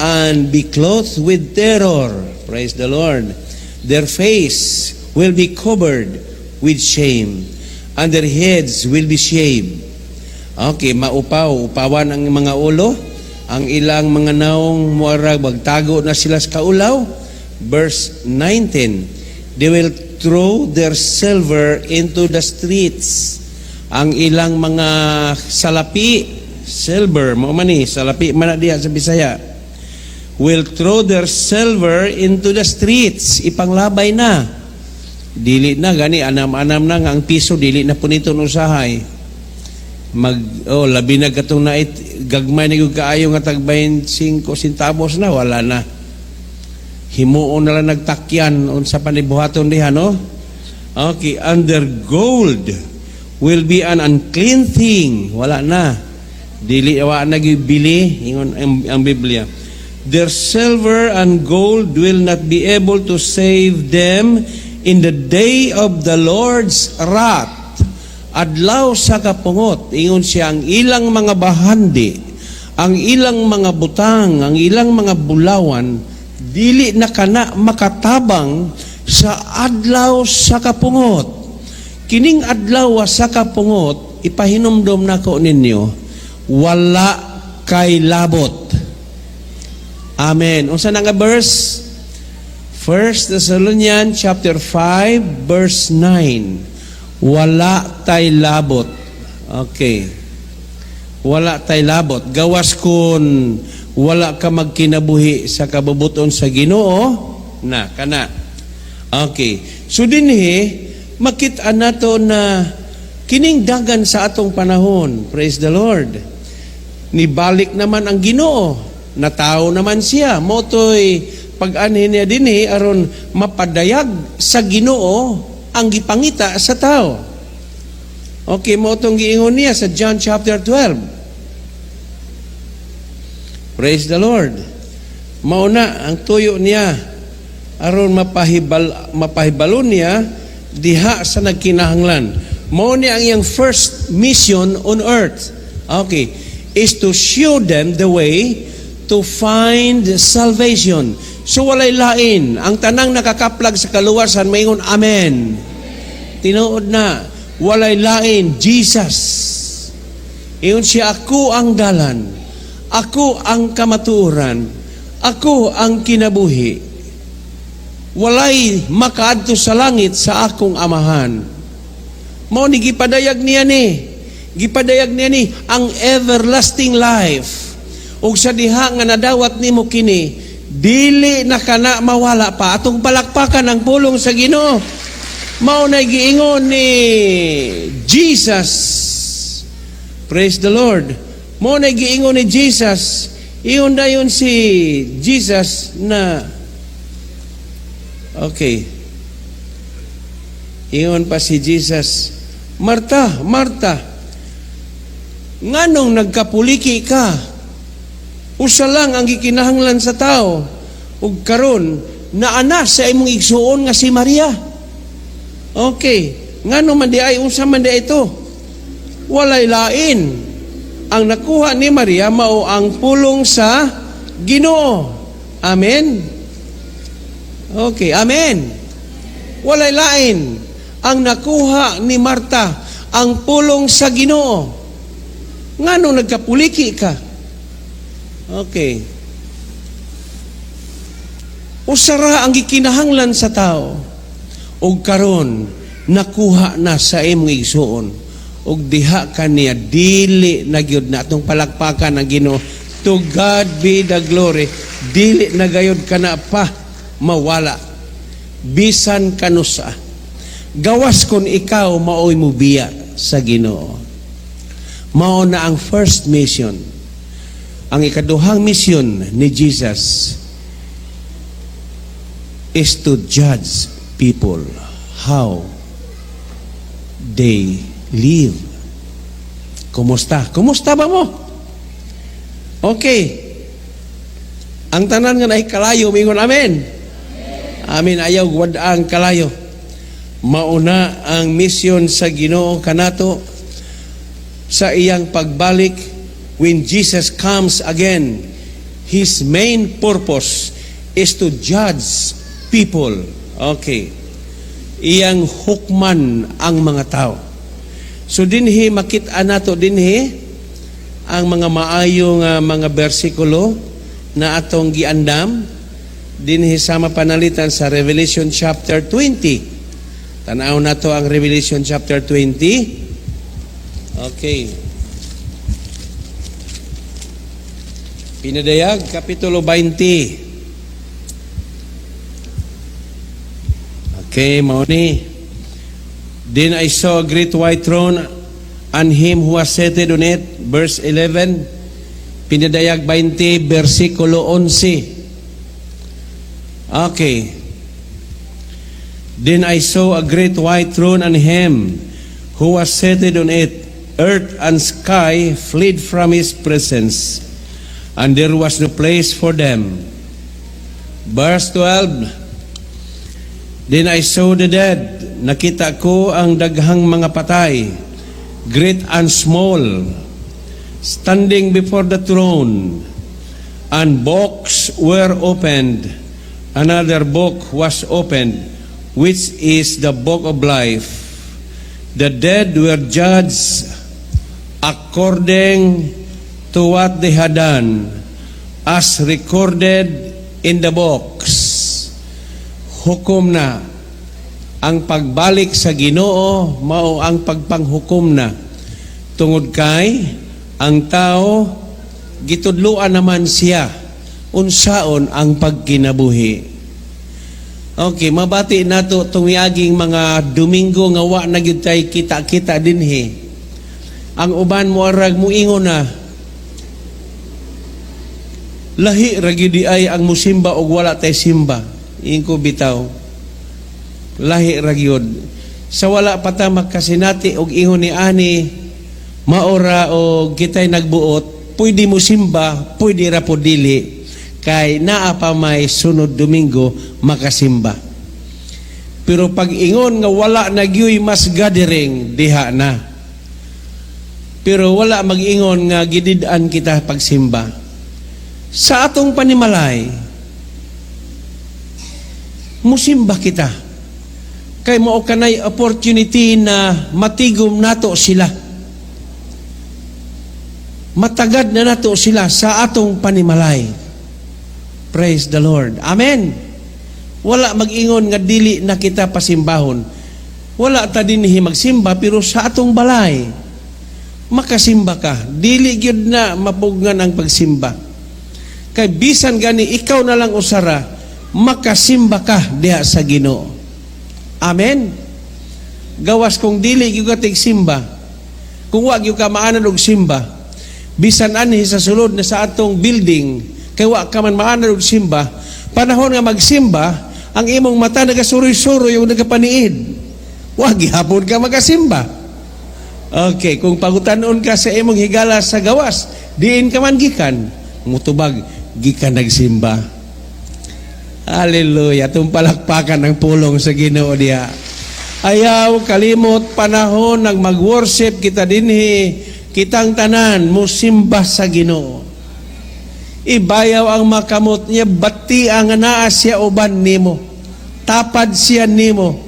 and be clothed with terror. Praise the Lord. Their face will be covered with shame and their heads will be shaved. Okay, maupaw, upawan ang mga ulo, ang ilang mga naong muarag magtago na sila sa kaulaw. Verse 19, they will throw their silver into the streets. Ang ilang mga salapi, silver, mao man ni, salapi man na diha sa Bisaya, will throw their silver into the streets. Ipanglabay na. Dili na gani anam-anam na nga ang piso dili na punito usahay. Mag oh, labi na katong nait gagmay na gyud kaayo nga tag 25 centavos na, wala na. Himuon na lang nagtakyan unsa pa ni buhaton diha, no? Okay, and their gold will be an unclean thing. Wala na. Dili wa na gyud bili ingon ang Biblia. Their silver and gold will not be able to save them in the day of the Lord's wrath. Adlaw sa kapungot, ingon siya, ang ilang mga bahandi, ang ilang mga butang, ang ilang mga bulawan, dili na kana makatabang sa adlaw sa kapungot. Kining adlaw sa kapungot, ipahinumdom nako ninyo, wala kay labot. Amen. Unsa na nga verse? 1 Thessalonians chapter 5 verse 9. Wala tay labot. Okay. Wala tay labot. Gawas kun wala ka magkinabuhi sa kabubuton sa Ginoo na kana. Okay. So dinhi makita nato na kining dagan sa atong panahon, praise the Lord. Nibalik naman ang Ginoo, natawo naman siya. Mao to'y pag-anhi niya dinhi aron mapadayag sa Ginoo ang gipangita sa tao. Okay, mao tong giingon niya sa John chapter 12. Praise the Lord. Mao na ang tuyo niya aron mapahibalon niya diha sa nagkinahanglan. Mao ni ang iyang first mission on earth. Okay, is to show them the way to find salvation. So walay lain. Ang tanang nakakaplag sa kaluwasan maingon amen. Tinuod na, walay lain, Jesus. Ingon siya, "Ako ang dalan, ako ang kamatuoran, ako ang kinabuhi. Walay makaadto sa langit sa akong Amahan." Mao ni gipadayag niya ni. Gipadayag niya ni ang everlasting life. Ug sa diha nga nadawat nimo kini, dili na kana mawala pa. Atong palakpakan ang pulong sa Ginoo. Mao na giingon ni Jesus. Praise the Lord. Mao na giingon ni Jesus. Ingon dayon si Jesus na. Okay. Ingon pa si Jesus, "Marta, Marta, nganong nagkapuliki ka? Usa lang ang gikinahanglan sa tao. Ug karon naa na sa imong igsuon nga si Maria." Okay, ngano man di ay, unsa man di ito? Walay lain. Ang nakuha ni Maria mao ang pulong sa Ginoo. Amen. Okay, amen. Walay lain. Ang nakuha ni Marta ang pulong sa Ginoo. Ngano nagkapuliki ka? Okay. Usa ra ang gikinahanglan sa tao. Ug karon nakuha na sa imong igsuon. Ug diha kaniya dili na gyud na, atong palakpakan ang Ginoo. To God be the glory. Dili na gayud kana pa mawala. Bisan kanusa. Gawas kon ikaw maoy mubiya sa Ginoo. Mao na ang first mission. Ang ikaduhang mission ni Jesus is to judge people how they live. Kumusta? Kumusta ba mo? Okay. Ang tanan nga naay kalayo, mingon amen. Amen. Ayaw wad ang kalayo. Mao na ang mission sa Ginoo kanato sa iyang pagbalik. When Jesus comes again, his main purpose is to judge people. Okay. Iyang hukman ang mga tao. So dinhi makita nato dinhi ang mga maayo nga mga bersikulo na atong giandam dinhi sa mapanalitan sa Revelation chapter 20. Tanaw nato ang Revelation chapter 20. Okay. Pinadayag kapitulo 20. Okay, mao ni. Then I saw a great white throne and him who was seated on it. Verse 11. Pinadayag 20, versikulo 11. Okay. Then I saw a great white throne and him who was seated on it. Earth and sky fled from his presence, and there was no place for them. Verse 12. Then I saw the dead. Nakita ko ang daghang mga patay, great and small, standing before the throne, and books were opened. Another book was opened, which is the book of life. The dead were judged according to what they had done, as recorded in the books. Hukom na. Ang pagbalik sa Ginoo mao ang pagpanghukom na. Tungod kay ang tao gitudluan naman siya unsaon ang pagkinabuhi. Okay, mabati nato tong miaging mga Domingo nga wa na gyud tay kita-kita dinhi. Ang uban moarag muingon na, "Lahi ra gyud ay ang musimba og wala tay simba." Ingko bitaw. Lahi ra gyud. Sa wala pa ta makasinati og ingon ni ani, maora og kitay nagbuot, pwede mo simba, pwede ra po dili kay naa pa may sunod Domingo makasimba. Pero pag ingon nga wala na gyuy mass gathering, diha na. Pero wala mag-ingon nga gidid-an kita pagsimba. Sa atong panimalay, musimba kita. Kay mao kanay opportunity na matigom nato sila. Matagad na nato sila sa atong panimalay. Praise the Lord. Amen. Wala mag-ingon nga dili na kita pasimbahon. Wala ta dinhi magsimba, pero sa atong balay makasimba ka. Dili gyud na mapugnan ang pagsimba. Kay bisan gani ikaw na lang usara, makasimba ka diha sa Ginoo. Amen. Gawas kung dili gyud ka tigsimba, kung wa gyud ka maanad og simba, bisan anhi sa sulod na sa atong building, kay wa ka man maanad og simba, panahon nga magsimba, ang imong mata nagasuroy-suroy yung nagapaniid. Wa gihapon ka magasimba. Okay, kung pangutanon ka sa imong higala sa gawas, diin ka man gikan, mutubag, gikan nagsimba. Hallelujah. Itong palakpakan ng pulong sa Ginoo diha. Ayaw kalimot panahon nag mag-worship kita dinhi, kitang tanan musimba sa Ginoo. Ibayaw ang makamot niya, bati ang naa siya uban nimo. Tapad siya nimo.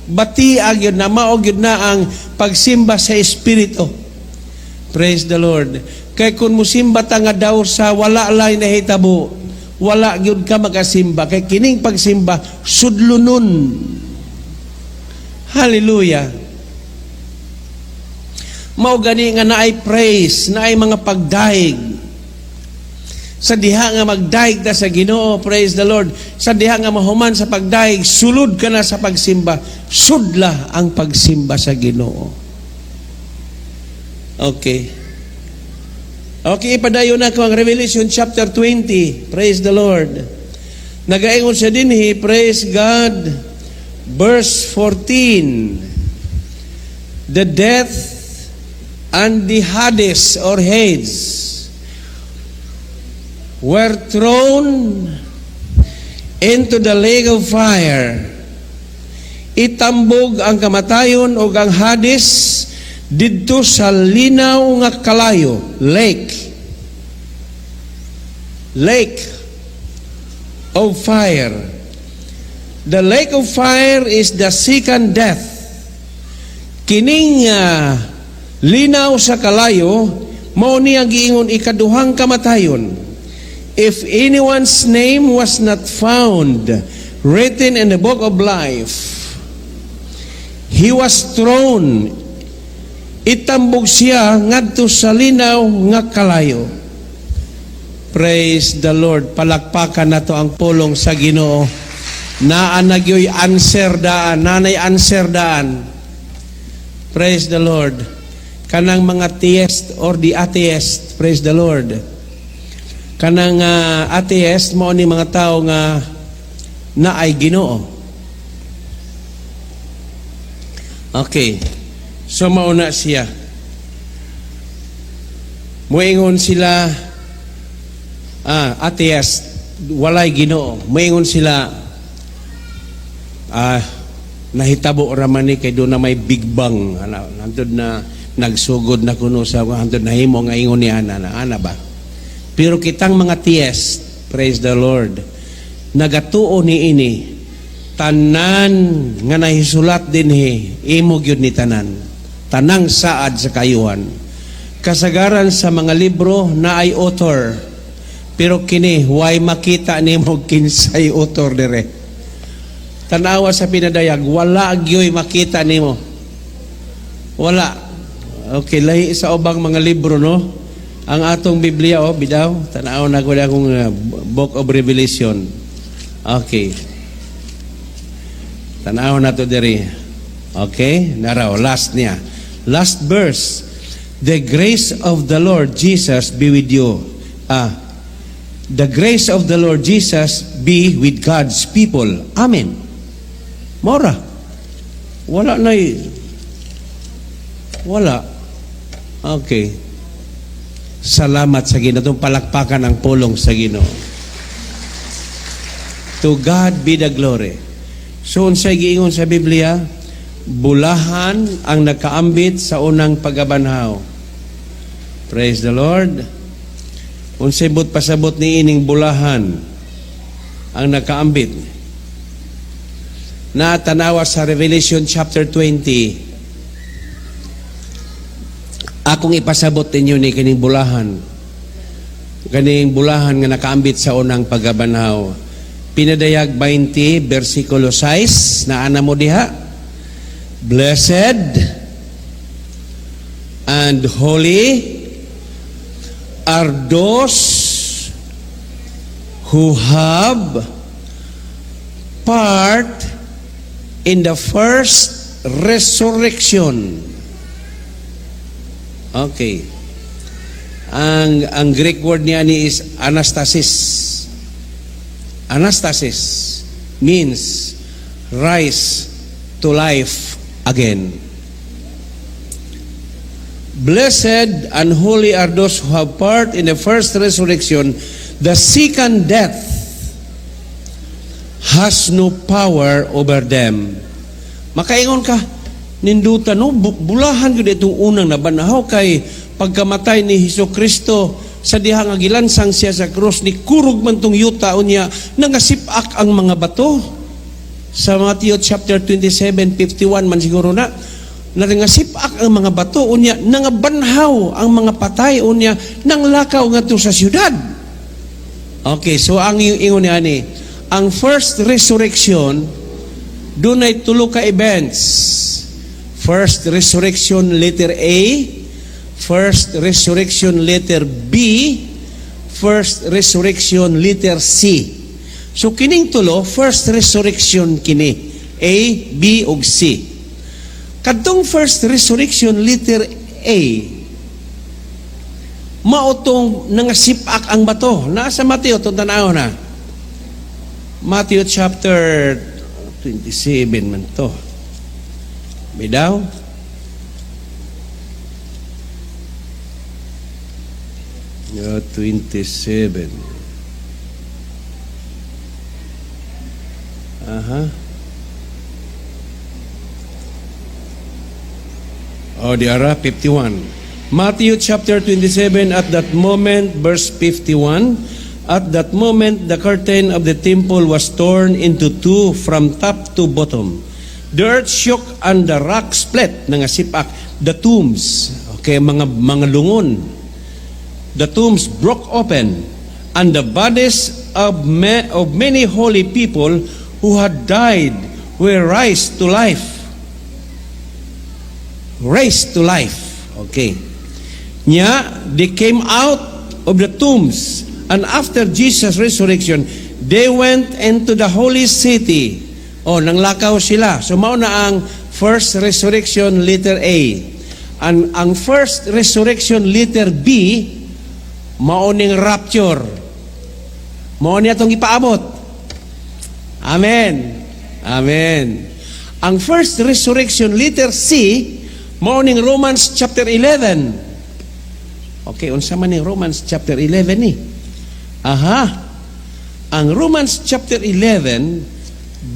Bati ang yun na mao gyud na ang pagsimba sa Espiritu. Praise the Lord. Kay kung musimba ta nga daw sa wala lay nahitabo, wala gyud ka makasimba. Kay kining pagsimba, sudlonon. Hallelujah. Mao gani nga naay praise, naay mga pagdayeg. Sa diha nga magdayeg ta sa Ginoo, praise the Lord. Sa diha nga mahuman sa pagdayeg, sulod ka na sa pagsimba. Sudla ang pagsimba sa Ginoo. Okay. Okay, ipadayon na ko ang Revelation chapter 20. Praise the Lord. Nagaingon siya dinhi, praise God. Verse 14. The death and the Hades or Hades were thrown into the lake of fire. Itambog ang kamatayon o ang Hades didto sa linaw nga kalayo, lake. Lake of fire. The lake of fire is the second death. Kining linaw sa kalayo, mao ni ang giingon ikaduhang kamatayon. If anyone's name was not found written in the book of life, he was thrown, itambog siya ngadto sa linaw nga kalayo. Praise the Lord. Palakpakan nato ang pulong sa Ginoo. Naa na gyoy answer daan, nanay answer daan. Praise the Lord. Kanang mga theist or the atheist, praise the Lord. Kanang atheist mao ni mga tao nga naay Ginoo. Okay. So mauna siya. Muingon sila, atheist, walay Ginoo. Muingon sila, nahitabo raman ni kay doon na may Big Bang. Ana, hantod na nagsugod na kuno sa hantod nahimo nga ingon ni ana na ana ba. Pero kitang mga theist, praise the Lord, nagatuo ni ini tanan nga nahisulat dinhi, imo gyud ni tanan. Tanang saad sa kayuhan. Kasagaran sa mga libro na ay author. Pero kini way makita nimo kinsay author dire. Tanawa sa pinadayag, wala gyoy makita nimo. Wala. Okay, lahi sa ubang mga libro, no? Ang atong Biblia, oh, bidaw, tanaw na ko akong Book of Revelation. Okay. Tanaw na to diri. Okay? Naraw, last niya. Last verse. "The grace of the Lord Jesus be with you." "The grace of the Lord Jesus be with God's people. Amen." Mora. Wala na. Wala. Okay. Salamat sa Ginoo. Itong palakpakan ang pulong sa Ginoo. To God be the glory. So, unsay giingon sa Biblia, bulahan ang nakaambit sa unang pagabanhaw. Praise the Lord. Unsay buot pasabot ni ining bulahan ang nakaambit? Na tanawa sa Revelation chapter 20. Akong ipasabot ninyo ni kining bulahan. Kaning bulahan nga nakaambit sa unang pagabanhaw. Pinadayag 20 versikulo 6 na ana mo diha. "Blessed and holy are those who have part in the first resurrection." Okay. Ang Greek word niya ni is anastasis. Anastasis means rise to life again. "Blessed and holy are those who have part in the first resurrection. The second death has no power over them." Makaingon ka, ninduta no, bulahan gyud itong unang nabanhaw kay pagkamatay ni Hesus Kristo sa diha nga gilansang siya sa krus, ni kurog man tong yuta, unya nangasipak ang mga bato. Sa Matthew chapter 27, 51 man siguro na, nangasipak ang mga bato, unya nangabanhaw ang mga patay, unya nanglakaw ngadto sa syudad. Okay, so ang ingon ni ani, ang first resurrection dunay tulo ka events. First resurrection letter A, first resurrection letter B, first resurrection letter C. So kining tulo, first resurrection kini. A, B ug C. Kadtong first resurrection letter A, mao tong nangasipak ang bato. Nasa Mateo, itong tanaw na. Matthew chapter 27 man to. Bidaw? Yeah, 27. Aha. Oh, di ara 51. Matthew chapter 27, at that moment, verse 51, "At that moment the curtain of the temple was torn into two from top to bottom. The earth shook and the rock split," nangasipak, "the tombs," okay, mga lungon. "The tombs broke open and the bodies of many holy people who had died were raised to life." Raised to life. Okay. Nya, they came out of the tombs, and after Jesus' resurrection, they went into the holy city. Oh, nanglakaw sila. So mao na ang first resurrection letter A. Ang first resurrection letter B, mao ning rapture. Mao ni atong ipaabot. Amen. Amen. Ang first resurrection letter C, mao ning Romans chapter 11. Okay, unsa man ning Romans chapter 11 ni? Aha. Ang Romans chapter 11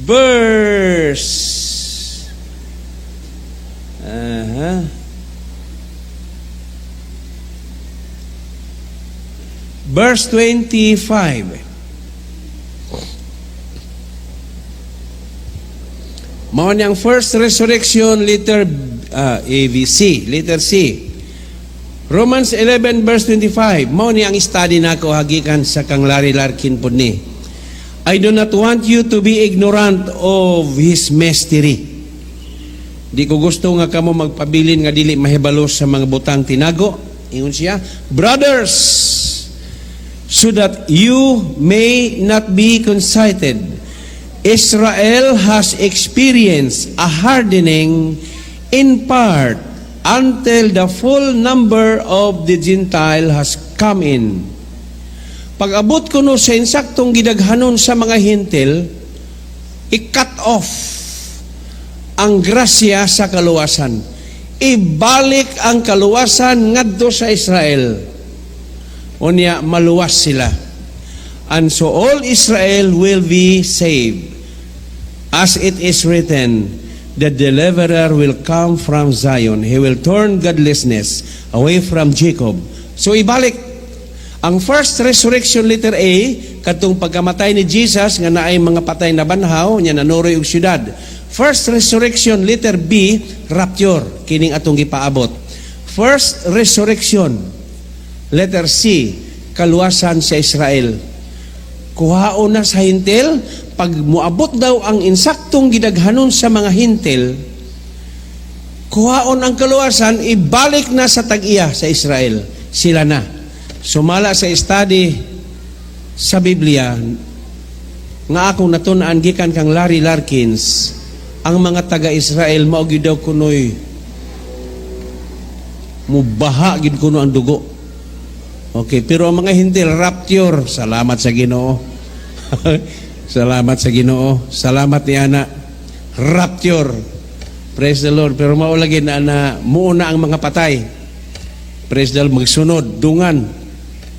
verse. Aha. Verse 25. Mao niyang first resurrection letter A, B, C, letter C. Romans 11 verse 25. Mao ni ang study nako hagikan sa kang Larry Larkin pod ni. "I do not want you to be ignorant of His mystery." Di ko gusto nga kamo magpabilin nga dili mahibalo sa mga butang tinago. Ingon siya, "Brothers, so that you may not be conceited. Israel has experienced a hardening in part until the full number of the Gentile has come in. Pag-abot kuno sa insaktong gidaghanon sa mga Hentil, i-cut off ang grasya sa kaluwasan. Ibalik ang kaluwasan ngadto sa Israel. Unya maluwas sila. And so all Israel will be saved. As it is written, "The deliverer will come from Zion. He will turn godlessness away from Jacob." So ibalik ang first resurrection, letter A, katong pagkamatay ni Jesus nga naay mga patay na banhaw, nya nanuroy og syudad. First resurrection, letter B, rapture, kining atong gipaabot. First resurrection, letter C, kaluwasan sa Israel. Kuhaon na sa Hentil, pag muabot daw ang insaktong gidaghanon sa mga Hentil, kuhaon ang kaluwasan, ibalik na sa tag-iya sa Israel. Sila na. Sumala sa study sa Biblia, nga akong natun-an gikan kang Larry Larkins, ang mga taga-Israel mao gyud daw kunoy mubaha gid kuno ang dugo. Okay, pero ang mga Hentil, rapture, salamat sa Ginoo. Salamat sa Ginoo. Salamat ni ana. Rapture. Praise the Lord. Pero mao lagi na na muuna ang mga patay. Praise the Lord, magsunod, dungan.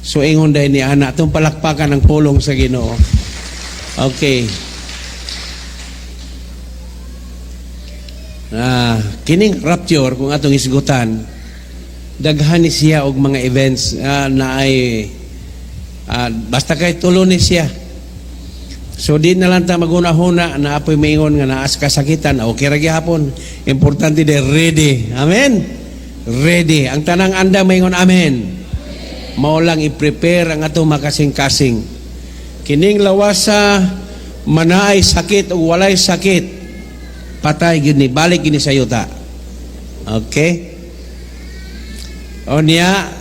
So ingon dahil ni ana, itong palakpakan ng pulong sa Ginoo. Okay. Ah, kining rapture, kung atong isgutan, daghan ni siya og mga events na ay basta kay tulo ni siya. So di na lang ta maguna-huna na apoy maingon nga naas kasakitan, okay ra gihapon. Importante de ready. Amen. Ready. Ang tanang anda maingon amen. Mao lang i-prepare ang atong makasing-kasing. Kining lawasa, manaay sakit o walay sakit, patay gyud ni, balik gyud ni sa yuta. Okay? O niya,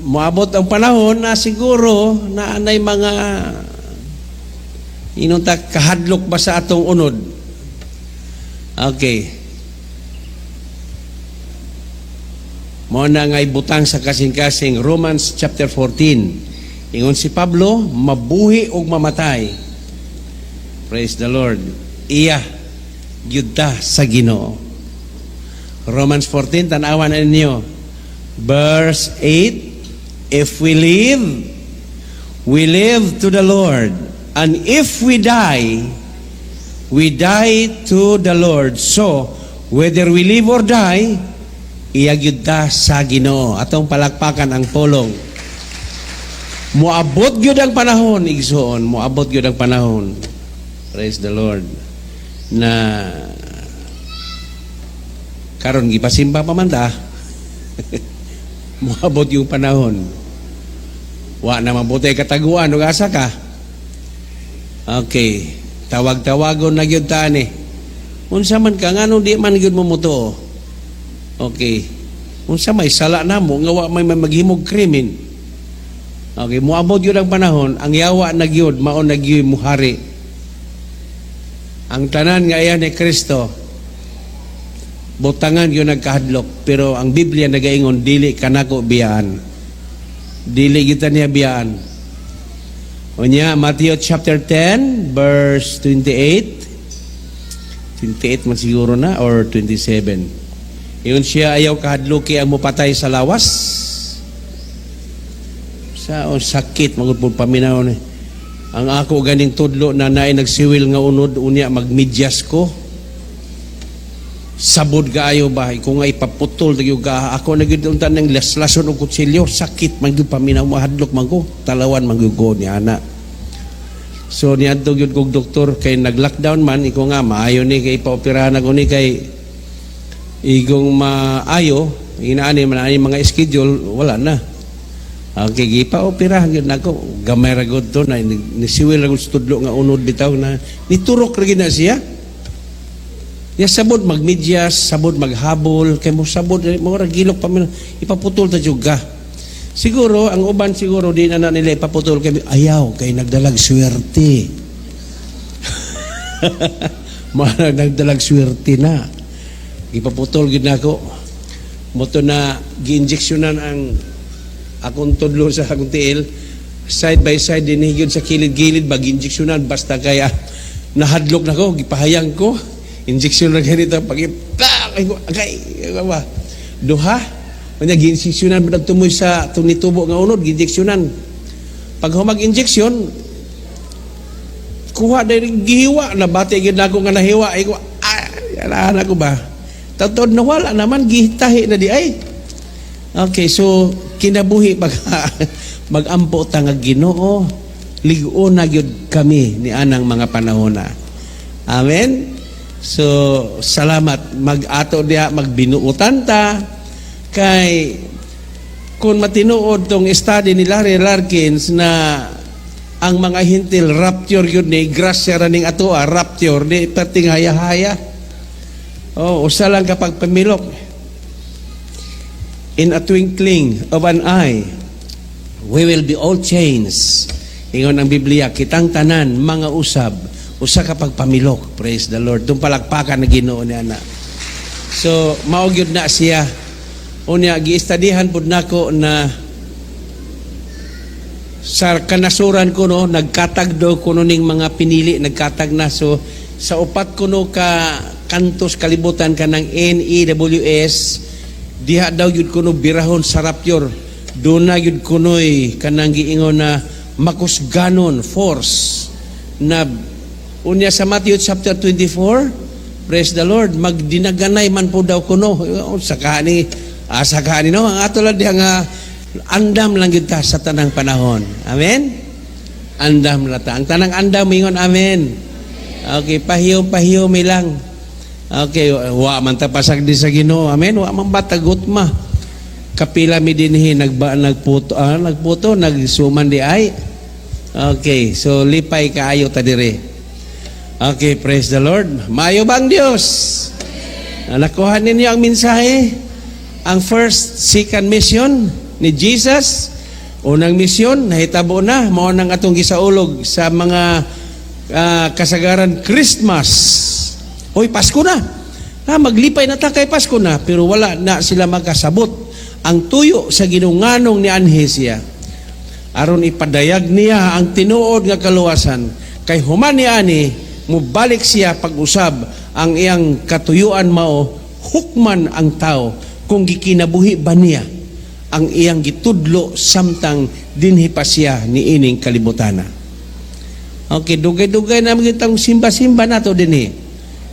moabot ang panahon na siguro na anay mga inunta kahadlok ba sa atong unod. Okay. Mao na nga ibutang sa kasing-kasing Romans chapter 14. Ingon si Pablo, mabuhi og mamatay. Praise the Lord. Iya gyud ta sa Ginoo. Romans 14, tan-awan na ninyo. Verse 8, "If we live, we live to the Lord. And if we die, we die to the Lord. So, whether we live or die, iya gyud ta sa Ginoo." Atong palakpakan ang pulong. Moabot gyud ang panahon, igsoon, moabot gyud ang panahon. Praise the Lord. Na karon gipasimba pa man ta. Moabot yung panahon. Wa na mabutay kataguan ug asa ka. Okay. Tawag-tawagon na gyud ta ni. Unsa man ka, nganong di man gyud mo mutuo? Okay. Unsa may sala namo nga wa may maghimog krimen? Okay, moabot gyud ang panahon, ang yawa na gyud mao na gyud muhari. Ang tanan nga iya ni Kristo, butangan gyud nagkahadlok, pero ang Biblia nagaingon, dili kanako biyaan. Dili kita niya biyaan. Unya, Matthew chapter 10 verse 28. 28 man siguro na or 27. Ingon siya, ayaw kahadluki ang mupatay sa lawas. Sa oh, sakit magud po paminaw ni. Ang ako ganing tudlo na naay nagsiwil nga unod, unya magmedyas ko. Sabod kaayo ba kung nga ipaputol gyud ka ako na gyud unta ng laslason og kutsilyo, sakit man gyud paminaw, mahadlok man ko, talawan man gyud ko ni ana. So niadto gyud kog doktor kay nag-lockdown man, iko nga maayo ni kay ipaoperahan ako ni kay igong maayo inaani man ani mga schedule, wala na. Okay, gipaoperahan gyud nako, gamay ra gud to na nisiwil ra gud sa tudlo nga unod bitaw na niturok ra gyud na siya. Ya sabod magmedyas, sabod maghabol, kay mo sabod mo ra gilok pa man ipaputol ta jud ka. Siguro ang uban siguro di na nila ipaputol kay ayaw kay nagdalag swerte. Mao nagdalag swerte na. Gipaputol gid nako. Mao to na gi-injectionan ang akong tudlo sa akong tiil, side by side din gyud sa kilid-gilid ba, gi-injectionan. Basta kaya nahadlok nako, gipahayang ko, injection na ganito, pag ay agay ba duha. Unya gi-injectionan ba tumoy sa tunitubo nga unod, gi-injectionan. Pag humag injection, kuha dahil gihiwa na, bati gyud nako nga nahiwa. Ay ko, ah, ko ba tatod, nawala naman, gitahi na di ay. Okay, so kinabuhi pag magampo ta nga, "Ginoo, lig-on na gyud kami ni anang mga panahon na." Amen. So salamat, mag-ato diha, magbinuutan ta, kay kung matinuod tong study ni Larry Larkins na ang mga Hentil rapture yun ni grasya ra ning atoa, rapture di perting haya-haya. Oh, usa lang kapag pamilok, in a twinkling of an eye, we will be all changed. Ingon ang Biblia, kitang tanan mga usab, usa ka pagpamilok. Praise the Lord. Dung palakpakan na Ginoo ni ana. So mao gyud na siya. Unya giistadihan pud nako na sa kanasuran ko, no, nagkatag daw kuno ning mga pinili, nagkatag na. So sa upat kuno ka kantos kalibutan, kanang NEWS, diha daw gyud kuno birahon sa rapture. Doon na gyud kunoy kanang giingon na makusganon force na. Unya sa Matthew chapter 24, praise the Lord, magdinaganay man po daw kuno sa kani asa kani, no. Ang ato lang diha nga andam lang gyud ta sa tanang panahon. Amen. Andam ra ta. Ang tanang andam ingon, "Amen." Okay, pahiyo pahiyo mi lang. Okay, wa man ta pasagdi sa Ginoo. Amen. Wa man batagot ma. Kapila mi dinhi nagba nagputo, nagputo, nagsuman di ay. Okay, so lipay kaayo ta dire. Okay, praise the Lord. Maayo bang Dios? Nakuha ninyo ang mensahe? Ang first, second mission ni Jesus. Unang misyon, nahitabo na, mao nang atong gisaulog sa mga kasagaran Christmas. Hoy, Pasko na. Ha, maglipay na ta kay Pasko na, pero wala na sila makasabot ang tuyo sa Ginoo nganong nianhi siya. Aron ipadayag niya ang tinuod nga kaluwasan. Kay human ni ani, mubalik siya pag-usab, ang iyang katuyuan mao hukman ang tao kung gikinabuhi ba niya ang iyang gitudlo samtang dinhi pa siya niining kalibutana. Okay, dugay-dugay na kitang simba-simba nato dinhi.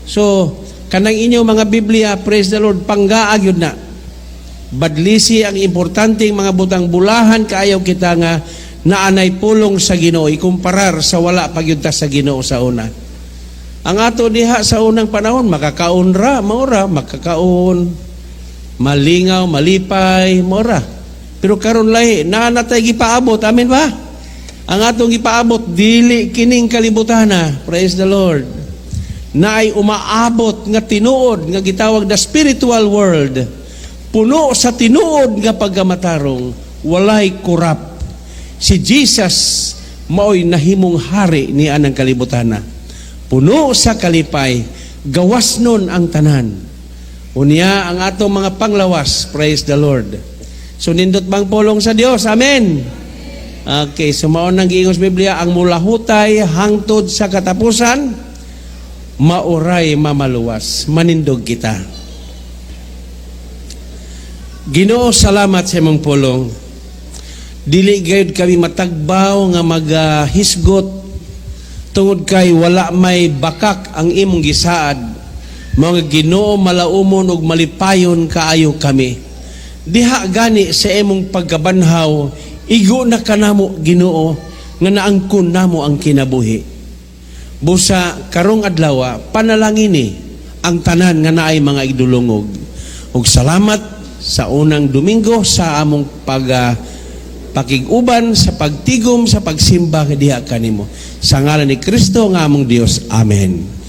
So, kanang inyo mga Biblia, praise the Lord, panggaag yun na. Badlisi ang importanteng mga butang, bulahan kaayo kita nga naanay pulong sa Ginoo ikumparar sa wala pagyud ta sa Ginoo sa una. Ang ato diha sa unang panahon, makakaon ra, maura, makakaon, malingaw, malipay, mora. Pero karon lahi, naa na tay gipaabot, amen ba? Ang atong gipaabot dili kining kalibutana, praise the Lord. Naay umaabot nga tinuod nga gitawag the spiritual world. Puno sa tinuod nga pagkamatarong, walay kurap. Si Jesus maoy nahimong hari ni anang kalibutana. Puno sa kalipay, gawas nun ang tanan. Unya ang atong mga panglawas, praise the Lord. So nindot bang pulong sa Dios? Amen. Okay, so mao nang giingon sa Biblia, ang mulahutay hangtod sa katapusan mauray mamaluwas. Manindog kita. Ginoo, salamat sa imong pulong. Dili gayud kami matagbaw nga magahisgot tungod kay wala may bakak ang imong gisaad. Mga Ginoo, malaumon ug malipayon kaayo kami. Diha gani sa imong pagkabanhaw, igo na kanamo, Ginoo, nga naangkon namo ang kinabuhi. Busa karong adlaw, panalangini ang tanan nga naay mga igdulungog. Ug salamat sa unang Domingo sa among pag pakig-uban sa pagtigom sa pagsimba diha kanimo. Sa ngalan ni Kristo nga among Dios. Amen.